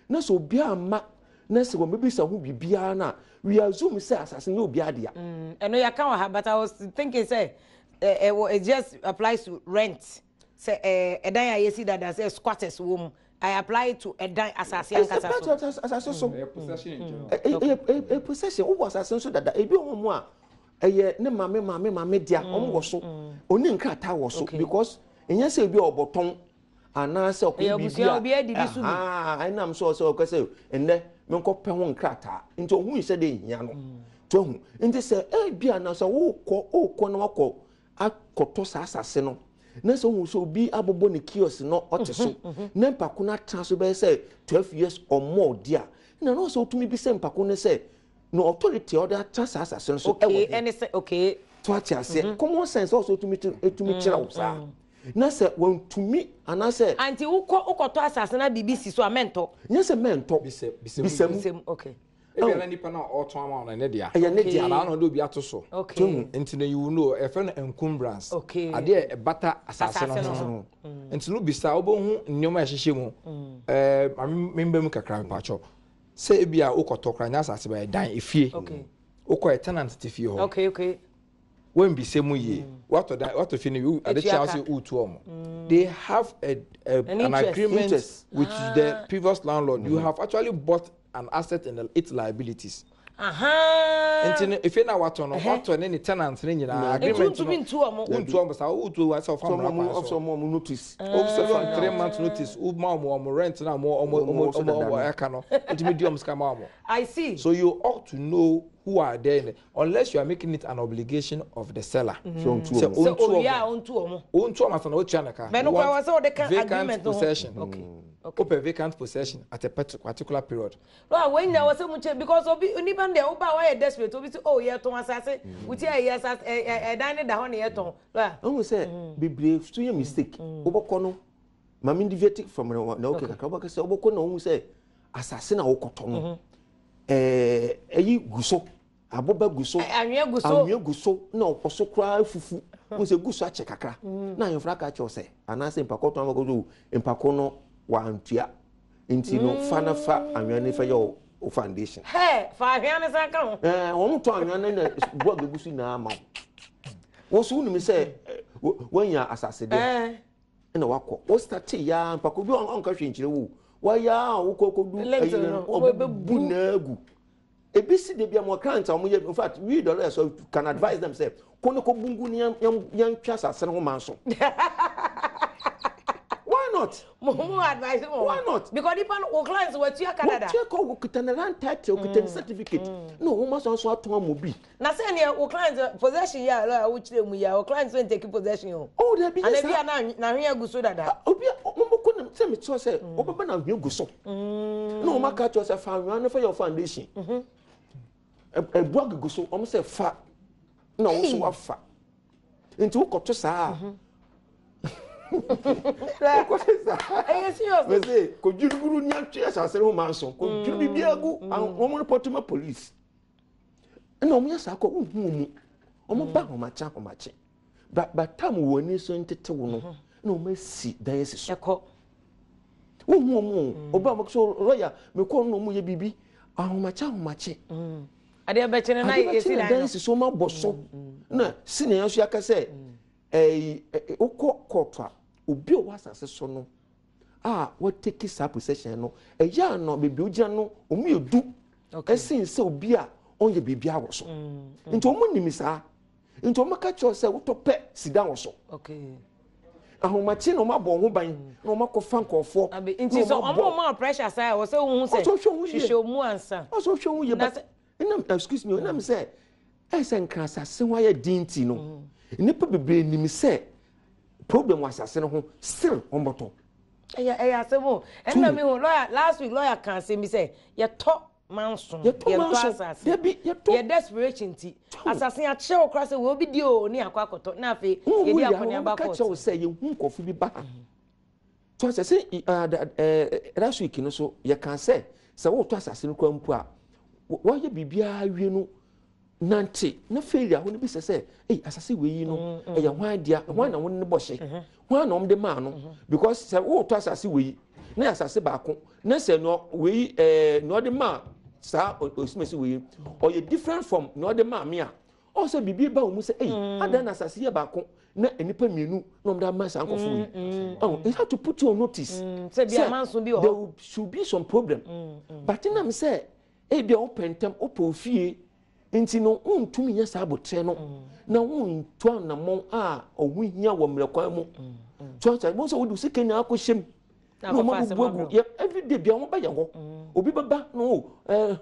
na sɛ obiara ma na sɛ wɔn bɛbisa ho biribiara no a, we assume sɛ asase no yɛ obiara dea. Ɛno yɛka wɔ ha, but I was thinking sɛ It just applies to rent. Sɛ ɛdan a yɛsi dada sɛ squatters wɔ mu. I apply it to ɛdan asase ankasa so. Asase so. Ɛyɛ possession in general. Ɛyɛ possession. Wowɔ asase nso dada. Ebi wɔ mu a ɛyɛ ne maame maame maame dea, ɔmo wɔ so. Oni nkrataa wɔ so because ɛnyɛ sɛ ebi a ɔbɔtɔn anaasɛ ɔkɔyɛ Ɛyɛ biribi abusua, a obi adidi so bi. Ɛnam sɛ ɔsɛ ɔkɔ sɛ ɛnɛ menkɔ pɛ ho nkrataa nti ohun sɛ de nhia no to ohun. Nti sɛ ebi a na sɛ wokɔ na wakɔ akɔtɔ saa asase no na sɛ ohun sɛ obi abobɔ ne kiosk no, ɔte so na mpako no atena so bɛyɛ sɛ 12 years or more di a, na ɔsɛ otumi bi sɛ mpako no sɛ na authority a ɔde atena saa asase no so ɛwɔ he. Ɛne sɛ okay. To ate aseɛ, common sense ɔsɛ otumi etumi kyerɛ wo saa na sɛ wɔntumi anaasɛ Anti wokɔtɔ asase na biribi si so a, mɛntɔ. Nyɛ sɛ mɛntɔ. Bisɛ bisɛ. Bisɛ mu. Bisɛm, okay. Ebi ana nipa na ɔtɔn ama ɔno ne dea. Ɛyɛ ne dea. Anaa na ɔde obi ato so. Nti no you know, ɛfɛ no encumbrance. Adeɛ ɛbata asase no Asase no ho. Nti no bisa, wobɛhu nneɛma a ɛhyehyɛ mu. Maame, membɛ mu kakra, mepakyɛw. Sɛ ebi a wokɔtɔ kora nyɛ asase ba, ɛdan efie. Wokɔ yɛ tenant te fie hɔ. Wɔmbisa mu yie. Watɔ dan, watɔ fie no, ade Etua kyea ka. sɛ wotu ɔmo. They have An an interest. agreement Interest. with the previous landlord. You have actually bought an asset and its liabilities. Nti no efie na watɔ no, watɔ ne ne tenant ne nyinaa agreement Nti wontumi no. ntu ɔmo. Wontu ɔmo saa, wotu wa sɛ ɔfa mmara kwan ɔfɔ so. ɔmo notice. Wofisɛ fam 3 months notice, woma ɔmo rent na ɔmo ɔmo Ɔmo ɔmo so ɔmo dada ɔmo no. ɛka no, wotumi di ɔmo sika ma ɔmo. I see. So you ought to know who are there unless you are making it an obligation of the seller. Sɛ ɔntu Sɛ ɔmo. Sɛ ɔntu owie a ɔmo. ɔntu ɔmo. Ɔntu ɔmo asa na otua ne ka. Bɛn no You kora want wɔ sɛ ɔde ka vacant agreement no ho. possession. Wopɛ vacant possession at a particular period. No, wɔn nyinaa wɔ sɛ mu kyɛ because obi nipa no deɛ, woba a wayɛ desperate, obi sɛ, oh, yɛtɔn asase, wuti a yɛ asase ɛ ɛ ɛdan ne da hɔ na yɛtɔn. Lawyer. Ɔhu sɛ bebree so yɛ mistake. Wobɛkɔ no, maame deviate from na okay kakra, wobɛka sɛ wobɛkɔ na wohu sɛ asase na wokɔtɔ no, ɛyi gu so, aboba gu so. Anwea gu so. Anwea gu so na ɔkɔ so koraa fufu wohu sɛ gu so akyɛ kakra na ahemfo aka kyerɛw sɛ anaasɛ mpakɔ tɔn amakɔ so mpako no wantua, nti no fa na fa anwea no fa yɛ wo foundation. Hɛ, fa ahwea ne san ka ho. Wɔn tɔ anwea no na bu agbegu so nyinaa ma wo. Wɔn so wonim sɛ wɔanya asase deɛ ɛna wakɔ wo start ya mpako bi ɔnka hwee nkyerɛ wo, wayɛ a wokɔ kɔdu Lintel ayi no, wɔbɛbu naa gu. Ebi si de bi a mo client a wɔn yɛ, in fact, we the lawyers so can advise them sɛ ko ne ko bungu ne yɛn yɛn twa asase no ho man so. Why not? Mo advice mo. Why not? Because nipa no, wo clients wɔtua Canada. Wɔtua kɔ, wɔkuta ne land title, wɔkuta ne certificate na wɔn asan so atɔn ama obi. Na sɛ nea wo client possession yi a lawyer wokyerɛ mu yi a, wo client so ntake possession o. Oh, dabi, Ana nyɛ bi saa. a na ahwea gu so dada. Obi a wɔn bɛkɔ ne sɛ mekyerɛ sɛ wɔbɛba na ahwea gu so na wɔn aka kyerɛ sɛ fa ahwea no fa yɛ foundation. Ɛbu agugu so, wɔn sɛ fa na wɔn nso wafa, nti wokɔto saa a, wokɔto saa. Ɛyɛ serious. Mɛ sɛ kodwiriguru ni atwe asase no ho ma nso kodwiri biribi agu, wɔn report ma police ɛna wɔn yɛ saa kɔ. Wohu wɔn mu, wɔn ba ahomakye ahomakye ba batam wɔn ani so ntetew no na wɔn asi dan asi so. Ɛkɔ. Wohu wɔn o, ɔba wɔn so, lɔya mekɔ no na wɔn yɛ biribi ahomakye ahomakye. Adeɛ bɛkye no na Ade bɛkye yɛsi na dan dan no. si so, wɔn abɔ so na senior nso yɛaka sɛ ɛyi ɛ wokɔ court a, obi a ɔwɔ asase so no a wɔtake saa possession no, ɛyɛ ano beebi ogyina no, wɔn yɛ du ɛsen sɛ obi a ɔnyɛ biribi awɔ so. Nti wɔn nim saa, nti wɔn ka kyerɛ sɛ wotɔ pɛ si dan wɔ so. Ahomakye na wɔn abɔ wɔn ho ban na wɔn akɔfa nkɔɔfoɔ. Abi nti sɛ ɔmo pressure saa, wɔ sɛ wohu sɛ Ɔsɛ ɔhwɛ ho yie. hwehwɛ mu ansa. Ɔsɛ ɔhwɛ ho yie. Na but ɛnam, excuse me, ɛnam sɛ ɛsɛ nkran asase ho ayɛ din ti no, nnipa bebree nim sɛ problem wɔ asase no ho, still wɔn bɔtɔ. Ɛyɛ asɛm o. Ɛnna mi hu lawyer last week, lawyer kan asɛm bi sɛ yɛtɔ manso. Yɛtɔ manso. Asase. Dabi, yɛtɔ. Yɛ desperation ti asase akyerɛ wo kora sɛ wɔ obi di o ne akɔ akɔtɔ na afei wɔn yɛdi mu yɛ akɔneaba wɔn ka kyerɛ wo court. sɛ yɛhu nkɔfo bi ba ha to asɛ sɛ ɛɛ last week no so yɛka sɛ wɔretɔ asase no kora mpo a, wɔayɛ biribiara wie no, nante na failure hɔ no bi sɛ ɛy asase wei yi no ɛyɛ hwan dea, hwan na wɔn ne bɔ hyɛ, hwan na wɔn de maa no? Because sɛ wɔretɔ asase wei yi na yɛ asase baako na sɛ nea wei nea ɔde maa saa osimesi wei yi ɔyɛ different from nea ɔde maa mi a, Ɔn sɛ biribi ba wɔn mu sɛ ɛyi mm. adan na asase yɛ baako na nnipa mmienu na wɔn de ama saa nkɔfo yi. Mm, mm, it had to put you on notice. Sɛ bi amanso bi wɔ hɔ. There should be some problem. But nam sɛ ebi a wopɛ ntɛm wopɛ ofie nti no wontumi nyɛ saa abotrɛ no na wontu anammɔn a ɔho hia wɔ mmerɛ kwan mu. So asa wɔn sɛ wode sika nyinaa akɔhyɛ mu na wɔn abubu agu yɛ everyday bia wɔn ba yɛ hɔ obi bɛba na o ɛɛ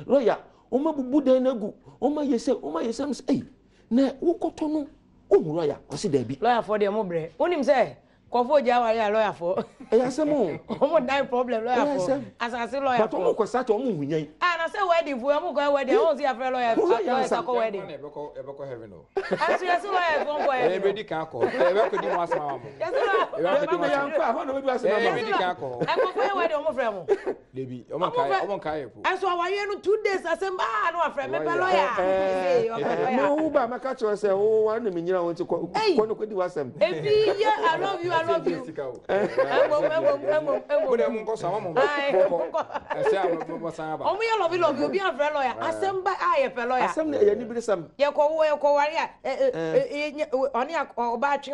lɔya wɔn abubu dan no agu wɔn ayɛ sɛ wɔn ayɛ sɛ ɛm sɛ ɛyi na wokɔtɔ no ohun lɔya ɔsi dɛbi. Lɔyafoɔ deɛ mo brɛ wonim sɛ Nkurɔfoɔ gya aware a lawyer foɔ. Ɛyɛ asɛm o. Wɔn dan problem lawyer foɔ. Ɛyɛ asɛm. Asase lawyer foɔ. But wɔn kɔ sati wɔn hu yɛn. Ah na sɛ wedding foɔ wɔn kɔ wedding wɔn si afrɛ lawyer lawyers akɔ wedding. Yɛn kɔ na yɛbɛkɔ heaven o. Ɛnso yɛsi lawyers wɔn kɔ heaven. Yɛn bɛ di kan kɔ. Yɛ bɛ kɔ di mu asɛm ama mo. Yɛsi lawyer. Yɛ bɛ di mu asɛm. Yɛn kɔ ahɔ na bɛ di asɛm ama mo. Yɛ bɛ di kan kɔ. Ɛkɔfo yɛ wedding wɔn frɛ mo. Debi ɔmo nka yɛ ɔmo nka yɛ po. Ɛnso awareɛ no 2 days asɛm baa na wafrɛ mepɛ lawyer. Ee ɔpɛ lawyer. Me wo ba mɛka kyerɛ sɛ wo wa ne me nyina wo nti kɔ kɔ no kɔdi w'asɛm. Ebi yɛ I love you, I love you. Ɛmom ɛmom ɛmom ɛmom. Mo de mo nkɔ so ama mo nkɔ. Ɛsɛ a mo san aba. Ɔmo yɛ love love obi anfrɛ lawyer. Asɛm ba a yɛpɛ lawyer. Asɛm no ɛyɛ aniberesɛm. Yɛkɔ wo yɛkɔ ware a ɛ ɛ ɔne ɔbaa twe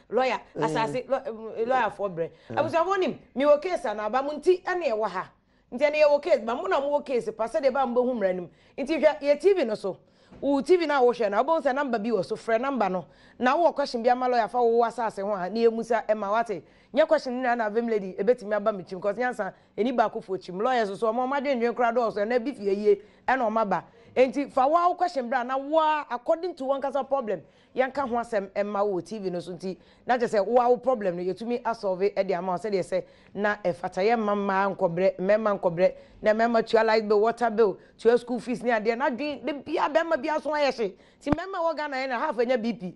lawyer asase lawyer foɔ brɛ. Abusuafoɔ nim mewɔ case anaa ba mo nti ɛna ɛwɔ ha nti ɛna yɛwɔ case ba mo na mowɔ case pa sɛdeɛ ɛbɛa mobɛhu mmara no mu nti hwɛ yɛ TV no so wo TV no a wohwɛ no a wobɛhu sɛ number bi wɔ so frɛ number no na wowɔ question bi ama lawyer fa wo asase ho a na yɛmusa ɛma wate nyɛ question no nyinaa na vim lady ɛbɛtumi aba me tirim cause nyansa ɛni baakofoɔ tirim lawyers so ɔmo ɔmo adwendwen koraa dɔɔso ɛna bi fi ayie ɛna ɔmo aba nti fa wo a wo question bra na wo a according to wankasa problem yɛnka ho asɛm mma wo wɔ TV no so nti na kyerɛ sɛ wo ara wo problem no yɛtumi asɔlve de ama wo sɛdeɛ ɛsɛ na ɛfata. Yɛmma mmaa nkɔbrɛ, mmarima nkɔbrɛ na mmarima tua light bill, water bill, tua school fees ne adeɛ na adwene da biara barima biara so ayɛ hye nti mmarima wɔ Ghana yɛ na half anya BP.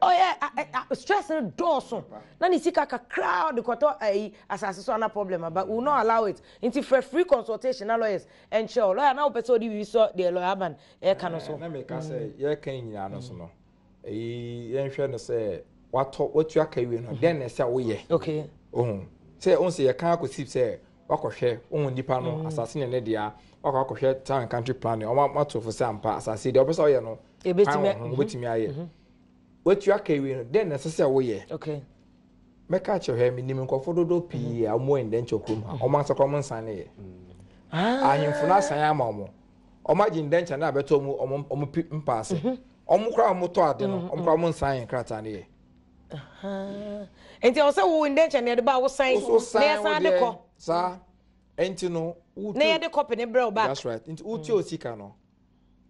Oh yeah, stress no dɔɔso na ne sika kakra ɔde kɔtɔ ayi asase so ana problem aba. We will not allow it. Nti frɛ free consultation na lawyers ɛnkyerɛ wo. Lawyer na wopɛ sɛ ɔde biribi sɔ deɛ lawyer Aban ɛka no so. Na meka sɛ yɛka yi nyinaa no so no, ɛyi yɛnhwɛ no sɛ watɔ watua ka wie no dɛn na ɛsɛ woyɛ. Okay. Ohun sɛ ohun sɛ yɛka akɔsi sɛ wakɔhwɛ ohun nipa no mm. asase ne ne dea wakɔ akɔhwɛ town and country planning ɔmo ato fo sɛ ampa asase deɛ ɔpɛ sɛ ɔyɛ no kwan wɔ ho wobɛtumi ayɛ mhm. watua ka wie no dɛn na ɛsɛ sɛ woyɛ. Okay. Mɛka akyerɛ hwɛ menim nkurɔfoɔ dodoɔ pii a wɔn indenture kurom ha wɔn ansa koraa wɔn nsan ne yɛ ah. Ahemfo no asan ama wɔn wɔn agye indenture no abɛtɔ wɔn wɔn wɔn pi mpaase mhm. wɔn koraa wɔn tɔ ade no mhm, wɔn koraa wɔn nsan yɛn krataa no yɛ. Nti ɛwɔ sɛ wo indenture no yɛde ba wo san na yɛsan de kɔ. Saa nti no wotu na yɛde kɔpi ne brɛ wo back. That's right nti wotu o sika no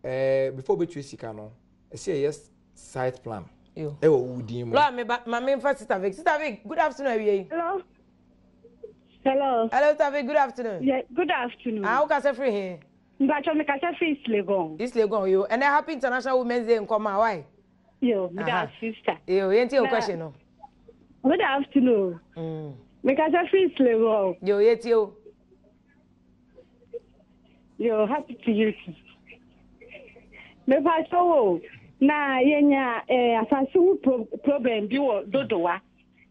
ɛɛ before wobɛtua sika no ɛsɛ yɛyɛ site plan ɛwɔ wo din mu. Lɔya mi ba ma mi nfa Sister Vic Sister Vic good afternoon awie yi. Hello. Hello. Hello Sister Vic good afternoon. Yeah, good afternoon. Ah, wo kasa firi he? Mpacho mi kasa firi East Legon. East Legon yo. Ɛnɛ happy international women's day nkɔmɔ a why? Yo, good afternoon sister. Yo, yɛn ti o question no. Good afternoon. Mm. Mi kasa firi East Legon. Yo, yɛ ti o. Yo, happy to you too. Mepa kyɛw o, na yɛnya eh, asase ho pro problem bi wɔ Dodowa.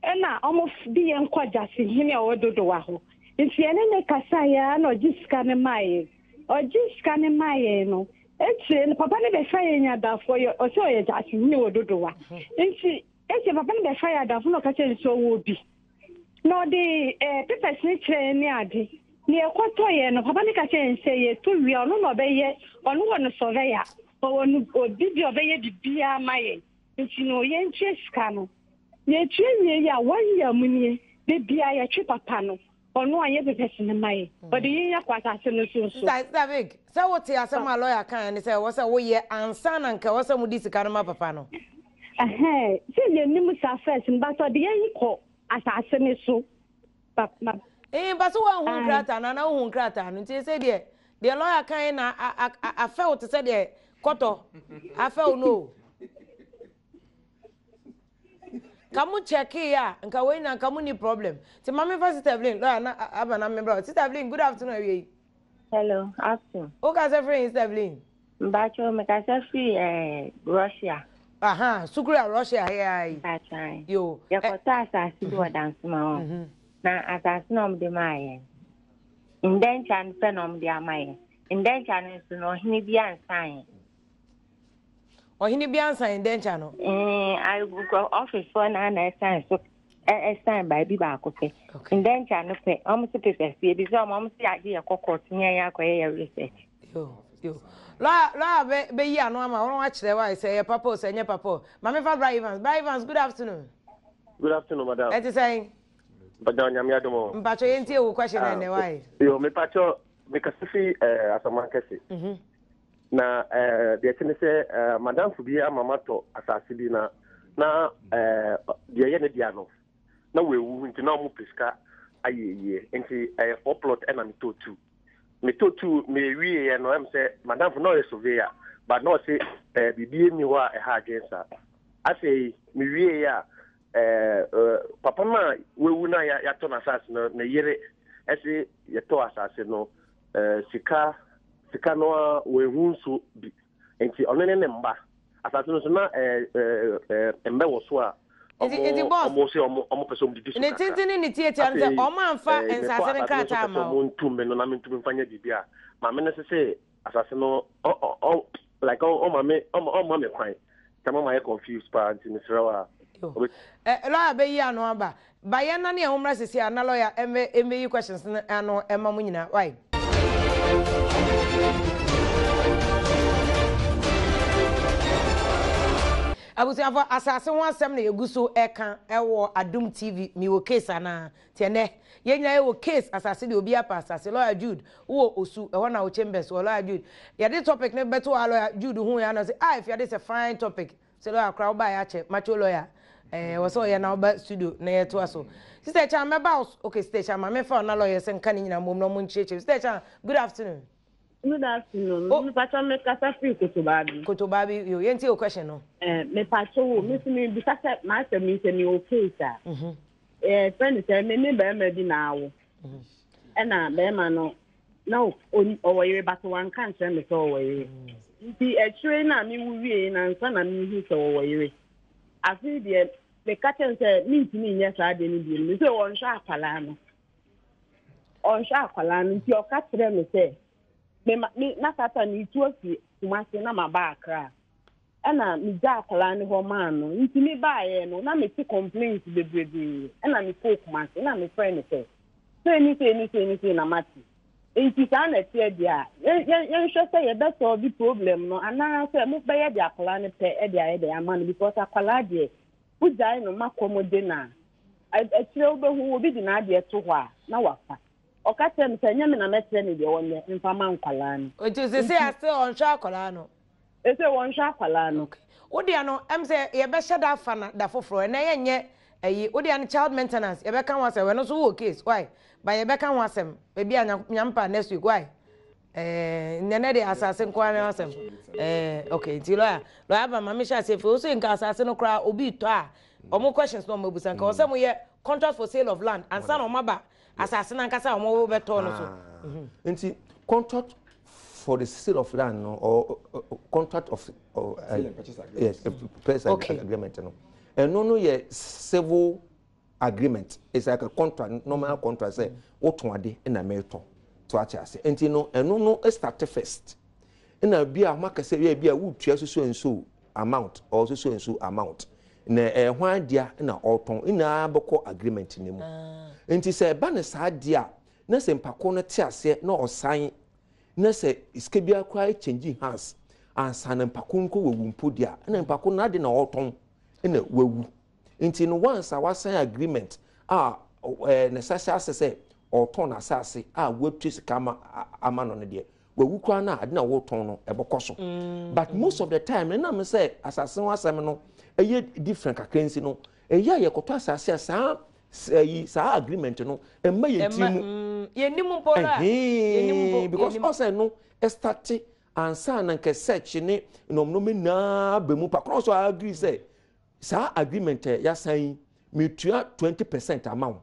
Ɛna ɔmo de yɛn kɔ Gyasi hene a ɔwɔ Dodowa hɔ. Nti yɛne ne kasaeɛ a na ɔgye sika no maa yɛn. Ɔgye sika no maa yɛn no, akyire no papa no bɛfa yɛn adamfo, ɔyɛ ɔsɛ ɔyɛ Gyasi hene wɔ Dodowa. Nti akyire papa no bɛfa yɛn adamfo na ɔka kyerɛ no sɛ ɔwɔ bi. Na ɔde eh, papers no kyerɛɛ yɛn ne ade. Nea ɛkɔtɔeɛ no, papa no ka kyerɛɛ yɛn sɛ yɛtɔ wie a, ɔno na ɔbɛyɛ, ɔno wɔ no surveyor, ɔwɔ no obi bi a ɔbɛyɛ biribiara ma yɛn. Nti no, yɛntua sika no. Yɛtua wie yi a, one year mu nie, da biara yɛtwe papa no, ɔno anyɛ papers no ma yɛn. Ɔde yɛn akɔ asase no so nso. Sister, Sister Vic, sɛ wote asɛm a lawyer kaeɛ ne sɛ ɛwɔ sɛ woyɛ ansa na nka ɛwɔ sɛ mode sika no ma papa no. Ɛhɛn, sɛ yɛnnim saa first no, but ɔde yɛn kɔ asase no so. Papa. Ee, ba so woanhu Ae. nkrataa no anaa wohu nkrataa no nti ɛsɛ deɛ deɛ lawyer kan na afɛ wo te sɛ deɛ kɔtɔ afɛ wo no o. Ka mo kyɛkee a nka wei na nka mo ni problem. Nti ma memfa Sister Evelyn lawyer na aba na membra. Sister Evelyn good afternoon awie yi. Hello, afternoon. Wo kasa firi Sister Evelyn? Mpacho me kasa firi eh, Russia. Aha, sukuu a Russia he ara yi. Mpacho ae. Yo. Yɛkɔtɔ asase bi wɔ Dansoma hɔ. Mhm. Na asase na wɔde maa yɛn. Ndɛnkya no pɛ na wɔde ama yɛn. Ndɛnkya no nso no ɔhene bi ansan yɛn. Ɔhene bi ansan indenture no. Mm, office foɔ na na ɛsan so ɛsan baabi baako pɛ. Indenture no pɛ, wɔn si papers ebi sɛ wɔn si agye yɛ kɔ court ne yɛn akɔyɛ yɛ research. Yo, yo. Lawyer, lawyer bɛ bɛyi ano ama wɔn akyerɛ wa sɛ ɛyɛ papa o sɛ ɛnyɛ papa o. Maame fa Bra Evans. Bra Evans, good afternoon. Good afternoon, madam. Ɛte sɛn? Mpakyɛ Nyame adom o. Mpakyɛ yɛn tie wo question ɛnɛ wa yi. Yo, mepakyɛ mekasa fi Asaman kɛse. Mhm. Na deɛ ɛte ne sɛ madamfo bi ama matɔ asase bi na na deɛ ɛyɛ ne dea no na wɔawu nti na wɔn pɛ sika ayɛ yie nti ɛyɛ four plot ɛna metɔ two metɔ two mewieɛ no ɛm sɛ madamfo na ɔyɛ surveyor but na ɔse biribi nni hɔ a ɛha adwene saa afei mewieɛ a papa no a wawu no a yɛatɔ n'asase no ne yere ɛse yɛtɔ asase no sika sika no a wɔahu nso bi nti ɔno ne ne mma asase no so na mbɛ wɔ so a ɔmo sɛ ɔmo ɔmo pɛ sɛ ɔmo didi so kakra ne tenten ne ne tietia no sɛ ɔmo anfa nsase no nkrataa ama ɔmo ntu me no na me ntumi nfa nyɛ biribi a maame no sese asase no ɔ ɔ like ɔma me ɔma me kwan sɛ mama yɛ confused paa nti mesrɛ wo a. Ɛ lawyer bɛyi ano aba. Ba yɛn nane yɛn ho mmra sisi a na lawyer ɛmɛ ɛmɛyi questions no ano ɛma mo nyinaa wai. Abusuafo asase ho asɛm na yɛgu so ɛka ɛwɔ Adum TV mewɔ case anaa Nti ɛnɛ, yɛn nyinaa yɛwɔ case asase deɛ obiara pɛ asase. Lawyer Jude, wowɔ Osu, ɛhɔ na wo chambers wɔ. Lawyer Jude, yɛde topic no bɛto hɔ a Lawyer Jude hu yɛ a na ɔse, ah Afiade it's a fine topic. Sɛ lawyer koraa wobaeɛ akyɛ, macho lawyer, eh, ɛwɔ sɛ ɔyɛ na woba studio na yɛtoa so. Sister Chan, mɛba wo so. Okay, Sister Chan, ma memfa wo na lawyer sɛ nka ne nyinaa mmom na ɔmo nkyerɛkyerɛ mu. Sister Chan, good afternoon. Good afternoon. Oh. Mepacho me kasa firi Kotobaabi. Kotobaabi, yo, yɛntie wo question no. Eh, mepacho wo, me so me bisa sɛ m'asɛm yi sɛ me wɔ case a. Mhm. Yɛfrɛ no sɛ me ne barima bi na awo. Ɛna barima no na ɔwɔ yere but wanka nkyerɛ me sɛ ɔwɔ yere. Nti akyire no a mewu wie na nsa na mehu sɛ ɔwɔ yere. Afei deɛ meka kyerɛ no sɛ mentumi nyɛ saa adeɛ no bio. Me sɛ ɔnhwɛ akwadaa no. Ɔnhwɛ akwadaa no nti ɔka kyerɛ me sɛ me me na sata metu afi Kumasi na maba Accra. Ɛna megyaa akwadaa no hɔ maa no nti me baeɛ no na mete complaints bebrebee ɛna mekɔɔ Kumasi na mefrɛ no sɛ sei ne sei ne sei ne sei na mate nti saa na ɛteɛ deɛ a yɛnhwɛ sɛ yɛbɛ solve problem no anaasɛ mobɛyɛ de akwadaa no pɛ de ayɛ dɛ ama no because akwadaa deɛ wogyae no ma kɔm de no a akyire wobɛhu obi de n'adeɛ to hɔ a na wafa ɔka kyerɛ me sɛ ɛnyɛ me na mɛkyerɛ no deɛ ɔnyɛ mfa ma nkwadaa no. Nti sese ase ɔnhwɛ akwadaa no. Ese wɔnhwɛ akwadaa no. Okay. Wo deɛ no, ɛm sɛ yɛbɛhyɛ da afa no da foforɔ. Ɛnɛ yɛnyɛ ɛyi. Wo deɛ no child maintenance, yɛbɛka ho asɛm. Ɛno nso wowɔ case, why? But yɛbɛka ho asɛm. Ebi a Nyame pa next week, why? Eh, nnɛ deɛ asase nko ara ne asɛm. Eh, okay, nti lawyer, lawyer aba ma mehyɛ aseɛ firi. Wo so nka asase no koraa obi retɔ a, wɔn questions na wɔn abusa. Nka wɔ sɛ moyɛ contract for sale of land ansa na wɔn aba asase no ankasa a wɔn bɛtɔ no so. Ah. Nti contract for the sale of land no or contract of or, purchase agreement. Yes, purchase okay. agreement no. Ɛno no yɛ civil agreement. It's like a contract, normal contract sɛ wotɔn ade na mɛtɔ. So ate ase. Nti no ɛno no start first. Ɛna bi a wɔn akɛse yɛ bi a wotua soso nso amount or soso nso amount. Na ɛyɛ hwan dea na ɔtɔn nyinaa bɛkɔ agreement no mu. Ah. Nti sɛ ɛba no saa deɛ a na sɛ mpako no te aseɛ na ɔsan na sɛ sika biara koraa change hands ansa na mpako no kɔ wawu mpo deɛ a ɛna mpako no ade na ɔtɔn ɛna wawu nti no once a wasan agreement a ɛɛ ne nsa hyɛ ase sɛ ɔtɔn n'asase a watua sika ama ama no no deɛ wawu koraa no a ade na wɔtɔn no ɛbɛkɔ so mm. but most of the time ɛnam sɛ asase ho asɛm no ɛyɛ different kakra nsi no ɛyɛ a yɛkɔtɔ asase a saa ɛyi saa agreement no ɛmma yɛn tiri mu. Mm, yɛn nim mpo la yɛn nim mpo because ɔsɛ no ɛstate ansa na nkɛ search ne nɔmnɔm nyinaa bɛ mu pa korɔ so agree sɛ saa agreement ɛ yasan yi metua 20% ama wo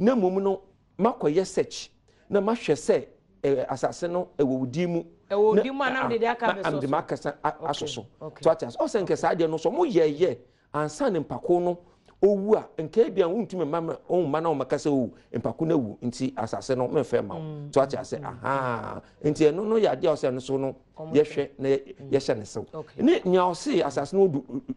na mmom no makɔyɛ search na mahwɛ sɛ ɛ asase no ɛwɔ wo din mu ɛwɔ wo din mu anam de de aka bɛ so so asɔ so so ate ase ɔsɛ nkɛ saa deɛ no so ɔmo yɛɛyɛ Ansa na mpako no Owu a, nka ebia wontumi mma ma ɔmma na ɔmmɛka sɛ o mpako no awu nti asase no memfɛ mma wo. Mm. So ate ase ahaa. Nti ɛno no yɛ adeɛ a ɔsɛ no so no yɛhwɛ na yɛhyɛ ne sew. Ne nea ɔse asase no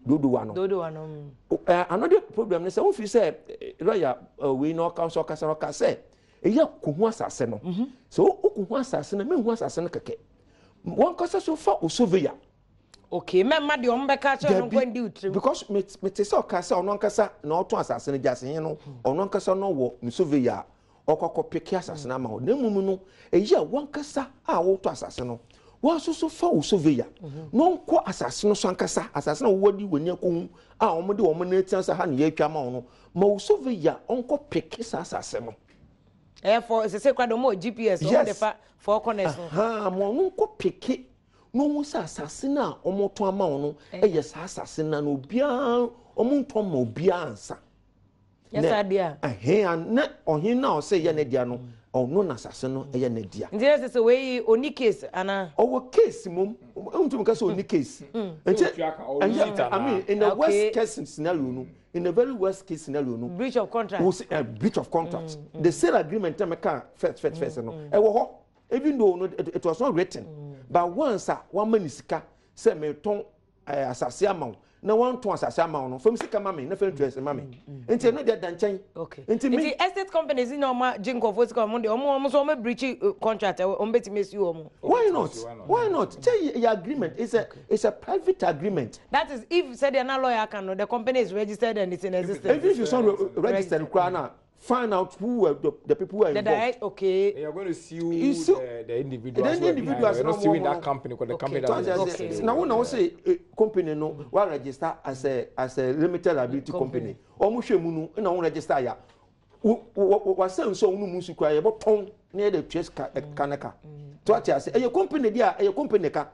dodowa no. Dodowa no. Mm. Another problem ne sɛ wofiri sɛ lɔya wei na ɔka nso ɔkasa ɔka sɛ ɛyɛ kohu asase no. Mhm. Sɛ wokohu asase no menhu asase no kɛkɛ. Wɔn kasa so fa wo surveyor. Okay, mɛmma deɛ wɔn bɛka akyerɛ no nkɔ ndi wo tirim. Because me me te sɛ ɔka sɛ ɔno ankasa na ɔtɔn asase no gyasehe no ɔno ankasa no wɔ ne surveyor a ɔkɔ akɔ peke asase no ama wo. Na mmom no eyi a wankasa a wotɔ asase no wansoso fa wo surveyor na ɔnkɔ asase no so ankasa asase no a wowɔ de w'ani akɔhu a wɔn de wɔn nan atia sɛ ha na yɛatwa ama wo no ma wo surveyor ɔnkɔ peke saa asase no. Ɛyɛ fɔ sese kora de wɔn wɔ GPS wɔn de fa four corners no. Ahaa ma ɔno nkɔ peke na wɔhu sɛ asase no a wɔretɔn ama wɔn no yɛ saa asase no na obiara wɔntɔn ma obiara ansa. Nyɛ saa deɛ a. Ɛhɛn na ɔhen no a ɔsɛ yɛ ne dea no ɔno na asase no yɛ ne dea. Nti ɛsɛ sɛ wei ɔni case anaa? Ɔwɔ case mom ntumi ka sɛ ɔni case. Nti ɛnyɛ I mean in the worst case scenario no in the very worst case scenario no. Breach of contract. Breach of contract. The sale agreement na mɛka first first first no ɛwɔ hɔ. Even though no it, it was not written mm. but once a wama ne sika sɛ metɔn eh, asase ama wo na wantɔn asase ama wo no fam sika ma me na fam interest ma me mm, mm, nti ɛno deɛ da nkyɛn nti me nti estate companies na ɔma gye nkurɔfoɔ sika ɔmo deɛ ɔmo ɔmo nso ɔmo breach eh, contract ɔmo bɛtumi esi wɔn. Why not why not kyɛ yɛ agreement it's a it's a private agreement. That is if sɛdeɛ na lawyer kan no the company is registered and it's in existence. Even if it's not registered koraa na find out who were the people who are involved. Direct, okay. You're going to sue, you sue the individuals. The individuals. You're not suing that company because the okay. company doesn't exist. Now, when I say company no, we register as a limited liability company. Omo hwe mu no, na won register ya. Wa say nso wonu mu sukura ye boton na ye de twa sika ka na ka. To ate ase. Eye company dia, eye company ka.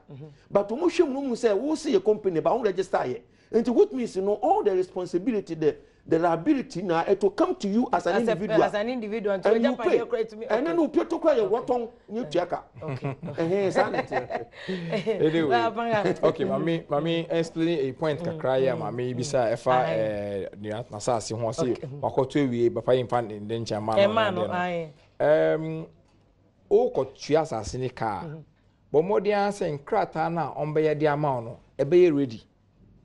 But omo hwe mu no mu say wo say ye company ba won register ye. Nti which means no all the responsibility the the liability na it will come to you as an as individual. A, as an individual and you pay. Ɛno no pie to kura yɛ wɔtɔn nye tua ka. Ɛhɛn saa na ɛteɛ. Anyway, okay, mami mami explain a point mm, kakra yɛ mm, mami bisa ɛfa ɛɛ nua n'asaase ho ɔsi wakɔtɔ ewie papa yi nfa ne nkyɛn maa no n'adeɛ no. Ɛɛm okɔ tua asase ne kaa bɔ mmɔden ara sɛ nkrataa no a ɔmbɛyɛ de ama wo no ɛbɛyɛ ready.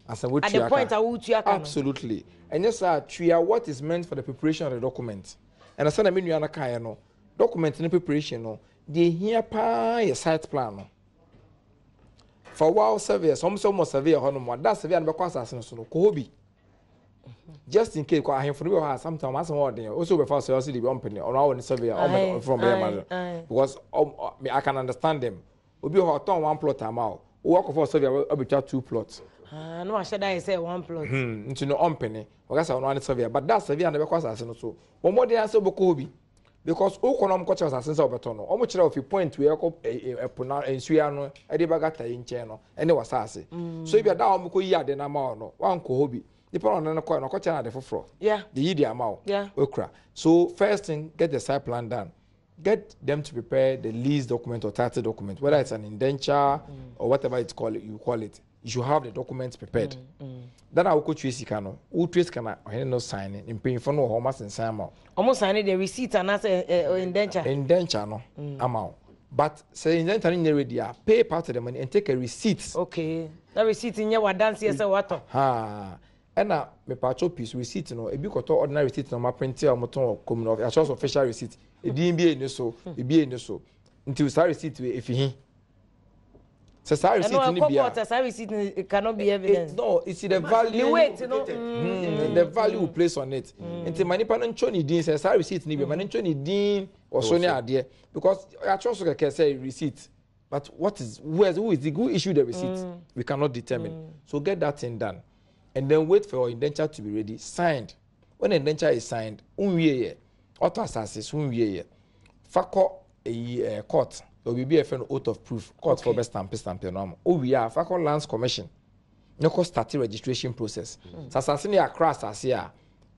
Asa wotua ka. At the point a wotua ka no. Absolutely. Ɛnyɛ saa tua what is meant for the preparation of the document. Ɛna sɛdeɛ me nua no kaeɛ no, document no preparation no, deɛ ehia paa yɛ site plan no. For wow surveyors, wɔn sɛ wɔn surveyor hɔ nom a, da surveyor no bɛkɔ asase no so no, kɔ hɔ bi. Just in case, kɔ ahemfo no bi wɔ hɔ a, sometimes wɔn asɛm wɔ ɔden. Ɔsɛ wɔbɛfa surveyor ɔsɛ debi ɔmpene, ɔno awɔ ne surveyor, ɔmpene, ɔmfrɛ ɔmbɛyɛ ma no. Because I can understand them. Obi wɔ hɔ ɔtɔn one plot ama wo, wo akɔfa ɔsɔfo bi abɛtwa two plot. Ah, na wahyɛ da yɛ sɛ one plot. Hmm, nti no ɔmpene. Ɔka sɛ ɔno ane surveyor, but that surveyor na bɛkɔ asase no so. Bɔ mmɔden ara sɛ wobɛkɔ hɔ bi. Because wokɔ na wɔkɔkyerɛ asase no sɛ wɔbɛtɔ no, wɔkyerɛ wo fi point wei ɛkɔ ɛpo na nsuo ano ɛde ba gata yi nkyɛn no ɛne w'asase. Mm. So ebi a da a wɔkɔ yi ade no ama wo no, wankɔ hɔ bi. Nipa na ɔne no kɔɛ no, ɔkɔkyerɛ no ade foforɔ. Yeah. De yi de ama wo. Yeah. Okura. So first thing, get the site plan done. Get them to prepare the lease document or title document, whether it's an indenture mm. or whatever it's called, you call it. You should have the documents prepared. Mm. Mm. Then I will go trace sika no. Wo trace sika na ɔhene no sign ne mpanyinfo no wɔ hɔ ɔmo asensan ama wo. Ɔmo sign the receipt anaasɛ eh, eh, indenture. Indenture no mm. ama wo. But sɛ indenture no nyɛ ready a, pay part of the money and take a receipt. Okay. Na receipt nyɛ wadanseɛ sɛ watɔ. Ha. Ɛna mepaakyɛw pii so receipt no ebi kɔtɔ ordinary receipt na ɔmo aprinte a ɔmo tɔn wɔ kurom no yɛakyerɛw so official receipt edin bi eni so ebi eni so nti saa receipt wei efi he sɛ saa receipt ni bia ɛno ɛkɔ saa receipt ni cannot be evidence no you see the value the weight no mm, the value we place on it mm. nti ma nipa no ntwɛ ne din sɛ saa receipt ni bia ma ne ntwɛ ne din wɔ so ne adeɛ because yɛakyerɛw so kɛkɛ sɛ receipt. But what is who is who is the, who issued the receipt? Mm. We cannot determine. Mm. So get that thing done, and then wait for your indenture to be ready, signed. When the indenture is signed, unwie ɔtɔ asase so unwie yɛ fa kɔ eyi ɛɛ court obi bi ɛfɛ no oath of proof court okay. for bɛ stamp stamp no ama owie a fa kɔ lands commission ne kɔ start registration process. Mm. Sɛ asase no yɛ akra asase a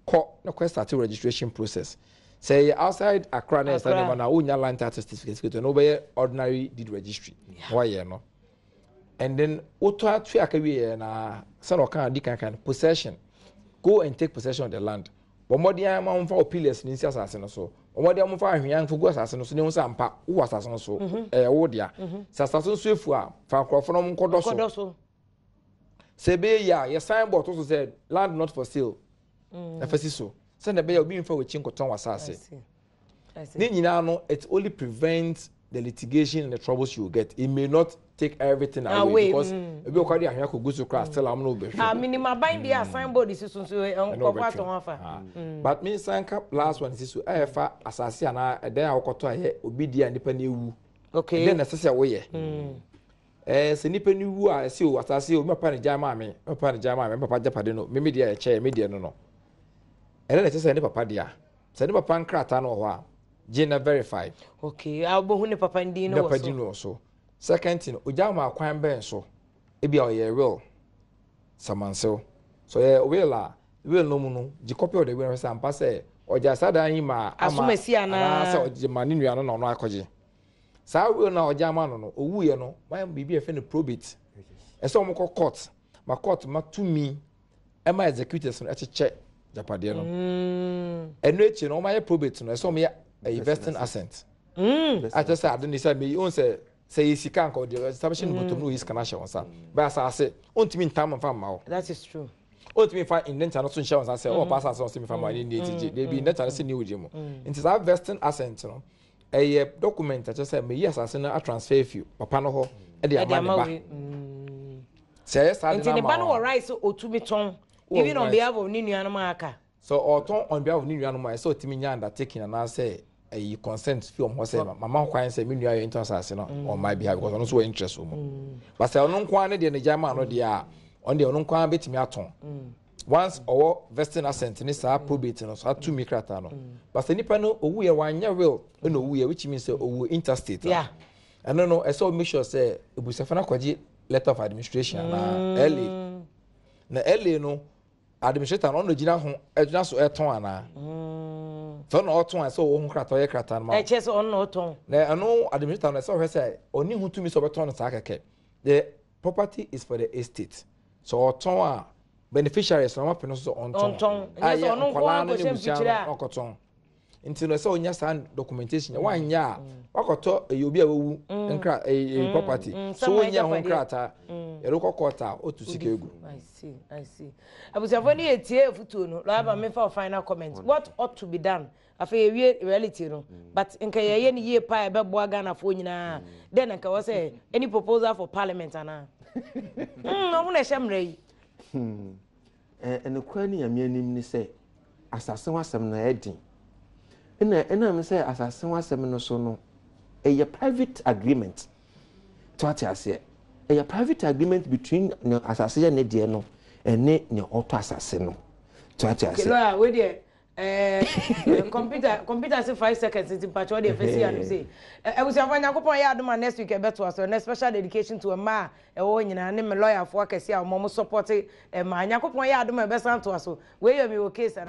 kɔ na kɔ start registration process. Sɛ ɛyɛ outside Accra na ɛsa nneɛma no a wonya land title certificate no wobɛyɛ ordinary deed registry na wayɛ no and then wotɔ atua aka wie yɛ na sɛna ɔka di kan kan possession. Go and take possession of the land. Bɔ mmɔden ara ma wɔmfa wo pillars no nsi asase no so. Bɔ mmɔden ara wɔmfa ahwea mfa gu asase no so na ehu sɛ ampa wowɔ asase no so. Mhm. Ɛyɛ wo dea. Mhm. Sɛ asase no so efu a, fa nkurɔfo no nkɔdɔ so. Sɛ ɛbɛyɛ yie a, yɛ sign board to so sɛ land not for sale. Mm. Na fa si so. Sɛnea ɛbɛyɛ obi mfa w'akyi nkɔtɔn w'asase. Ne nyinaa no, it only prevents the litigation and the troubles you get. It may not take everything away, away because mm. ebi okwa de ahwea kogu so kora still am no bɛhwɛ. Ah, minimum aban deɛ a signboard si so nso nkɔfo atɔn afa. Ah. But me nsan ka last one si so ɛyɛ fa asase anaa ɛdan a wɔkɔtɔ a ɛyɛ obi di a nipa na ewu. Okay. Ɛdɛn na ɛsɛ sɛ woyɛ. Ɛɛ sɛ nipa ni wu a ɛsɛ o asase o me papa ne gya maa me, me papa ne gya maa me, me papa gyapade no, me me deɛ ɛkyɛ me deɛ no no. Ɛdɛn na ɛsɛ sɛ ne papa dea. Sɛ ne papa nkrataa no wɔ hɔ a, gye na verify. Okay, a wobɛhu ne papa din no wɔ so. Ne papa din no wɔ so. Second thing, ogya ma kwan bɛn so? Ebi a ɔyɛ will, samansew. So ɔyɛ will a, will no mu no, gye copy of the will no hwɛ sɛ ampa sɛ ɔgya saa dan yi ma ama anaasɛ ɔgye ma ne nua no na ɔno akɔgye. Saa will no a ɔgya ama no no, owuiɛ no, wɔayɛ biribi a yɛfrɛ no probate. Ɛsɛ wɔn kɔ court, ma court ma tumi ɛma executors no ɛkyekyɛ gyapadeɛ no mm. ɛno akyi no wɔayɛ probate no ɛsɛ wɔyɛ ɛyɛ vesting assent mm. akyɛ sɛ ade ne sɛ meyi ohun sɛ sɛ yɛ sika nka ɔde establish no bɔtɔm na oyi sika no ahyɛ wɔn nsa bɛyɛ asase ontumi ntam nfa mma wo. That is true. Ontumi nfa indenture no so nhyɛ wɔn nsa sɛ ɔwɔ pa asase ɔsɛ mi fa ma ne nie ti gye deebi indenture no sɛ ne wogye mu nti saa vesting assent no ɛyɛ document akyɛ sɛ meyi asase no atransfer fi papa no hɔ ɛde ama ne ba. Sɛ ɛyɛ saa de na ama. Nti ne ba no wɔ right sɛ otumi tɔn even on behalf of ne nuanom a aka. Sɛ ɔtɔn on behalf of ne nuanom a, ɛsɛ sɛ otumi nya undertaking anaasɛ ɛyi consent fi wɔn hɔ sɛ mama ho kwan sɛ me nua yɛ ntɔn asase no on my behalf because ɔno nso wɔ interest wɔ mu. But sɛ ɔno nko ara ne deɛ ne gya maa no deɛ a, ɔno deɛ ɔno nko ara betumi atɔn. Once ɔwɔ vesting assent ne saa probate no saa tumi krataa no. But sɛ nipa no owu yɛ wanyɛ will ɛna owu yɛ which means sɛ owu interstate a. Ɛno no ɛsɛ o make sure sɛ ebusuafo no akɔgye letter of administration anaa mm. LA na LA no administrator no ɔno gyina ho gyina so ɛtɔn anaa mm. sɛ ɔno ɔtɔn a sɛ ɔwɔ ho krataa ɔyɛ krataa no ma ɛkyɛ sɛ ɔno na ɔtɔn na ɛno administrator no ɛsɛ ɔhwɛ sɛ ɔni ho tumi sɛ ɔbɛtɔn no saa kɛkɛ the property is for the estate sɛ ɔtɔn a beneficiaries na wɔn apɛ no so sɛ ɔntɔn a yɛ nkɔlaa no ne busua no ɔkɔtɔn. Nti no ɛsɛ onya saa documentation yɛ wanyɛ a wakɔtɔ ɛyɛ obi a wawu nkra ɛyɛ property so wonya ho nkrataa yɛde kɔ court a otu sika egu. I see, I see. Abusuafo ne yɛ tie afutuo no lɔya ma mefa final comment what ought to be done afei yɛwie reality no but nka yɛyɛ ne yie paa ɛbɛboa Ghanafoɔ nyinaa dɛn na nka wɔ sɛ any proposal for parliament anaa ɔmo na ɛhyɛ mmerɛ yi. Nokorɛ ne Nyame anim ne sɛ, asase ho asɛm no ɛyɛ den. Ɛna ɛnam sɛ asase ho asɛm no so no, ɛyɛ private agreement. To ate aseɛ? Ɛyɛ private agreement between nea asase yɛ ne deɛ no ɛne nea ɔtɔ asase no. To ate aseɛ? Okay, lawyer, wei deɛ Eh, computer computer se 5 seconds nti mpakyɛ ɔde ɛfɛ si ano sei. Abusuafo Nyankopɔn yɛ adom a next week ɛbɛtoa so. Ɛnɛ special dedication to mmaa a ɛwɔ hɔ nyinaa ne me lawyer foɔ akɛse a wɔn support mmaa. Nyankopɔn yɛ adom a ɛbɛsan toa so. Wei yɛ me wɔ case anaa?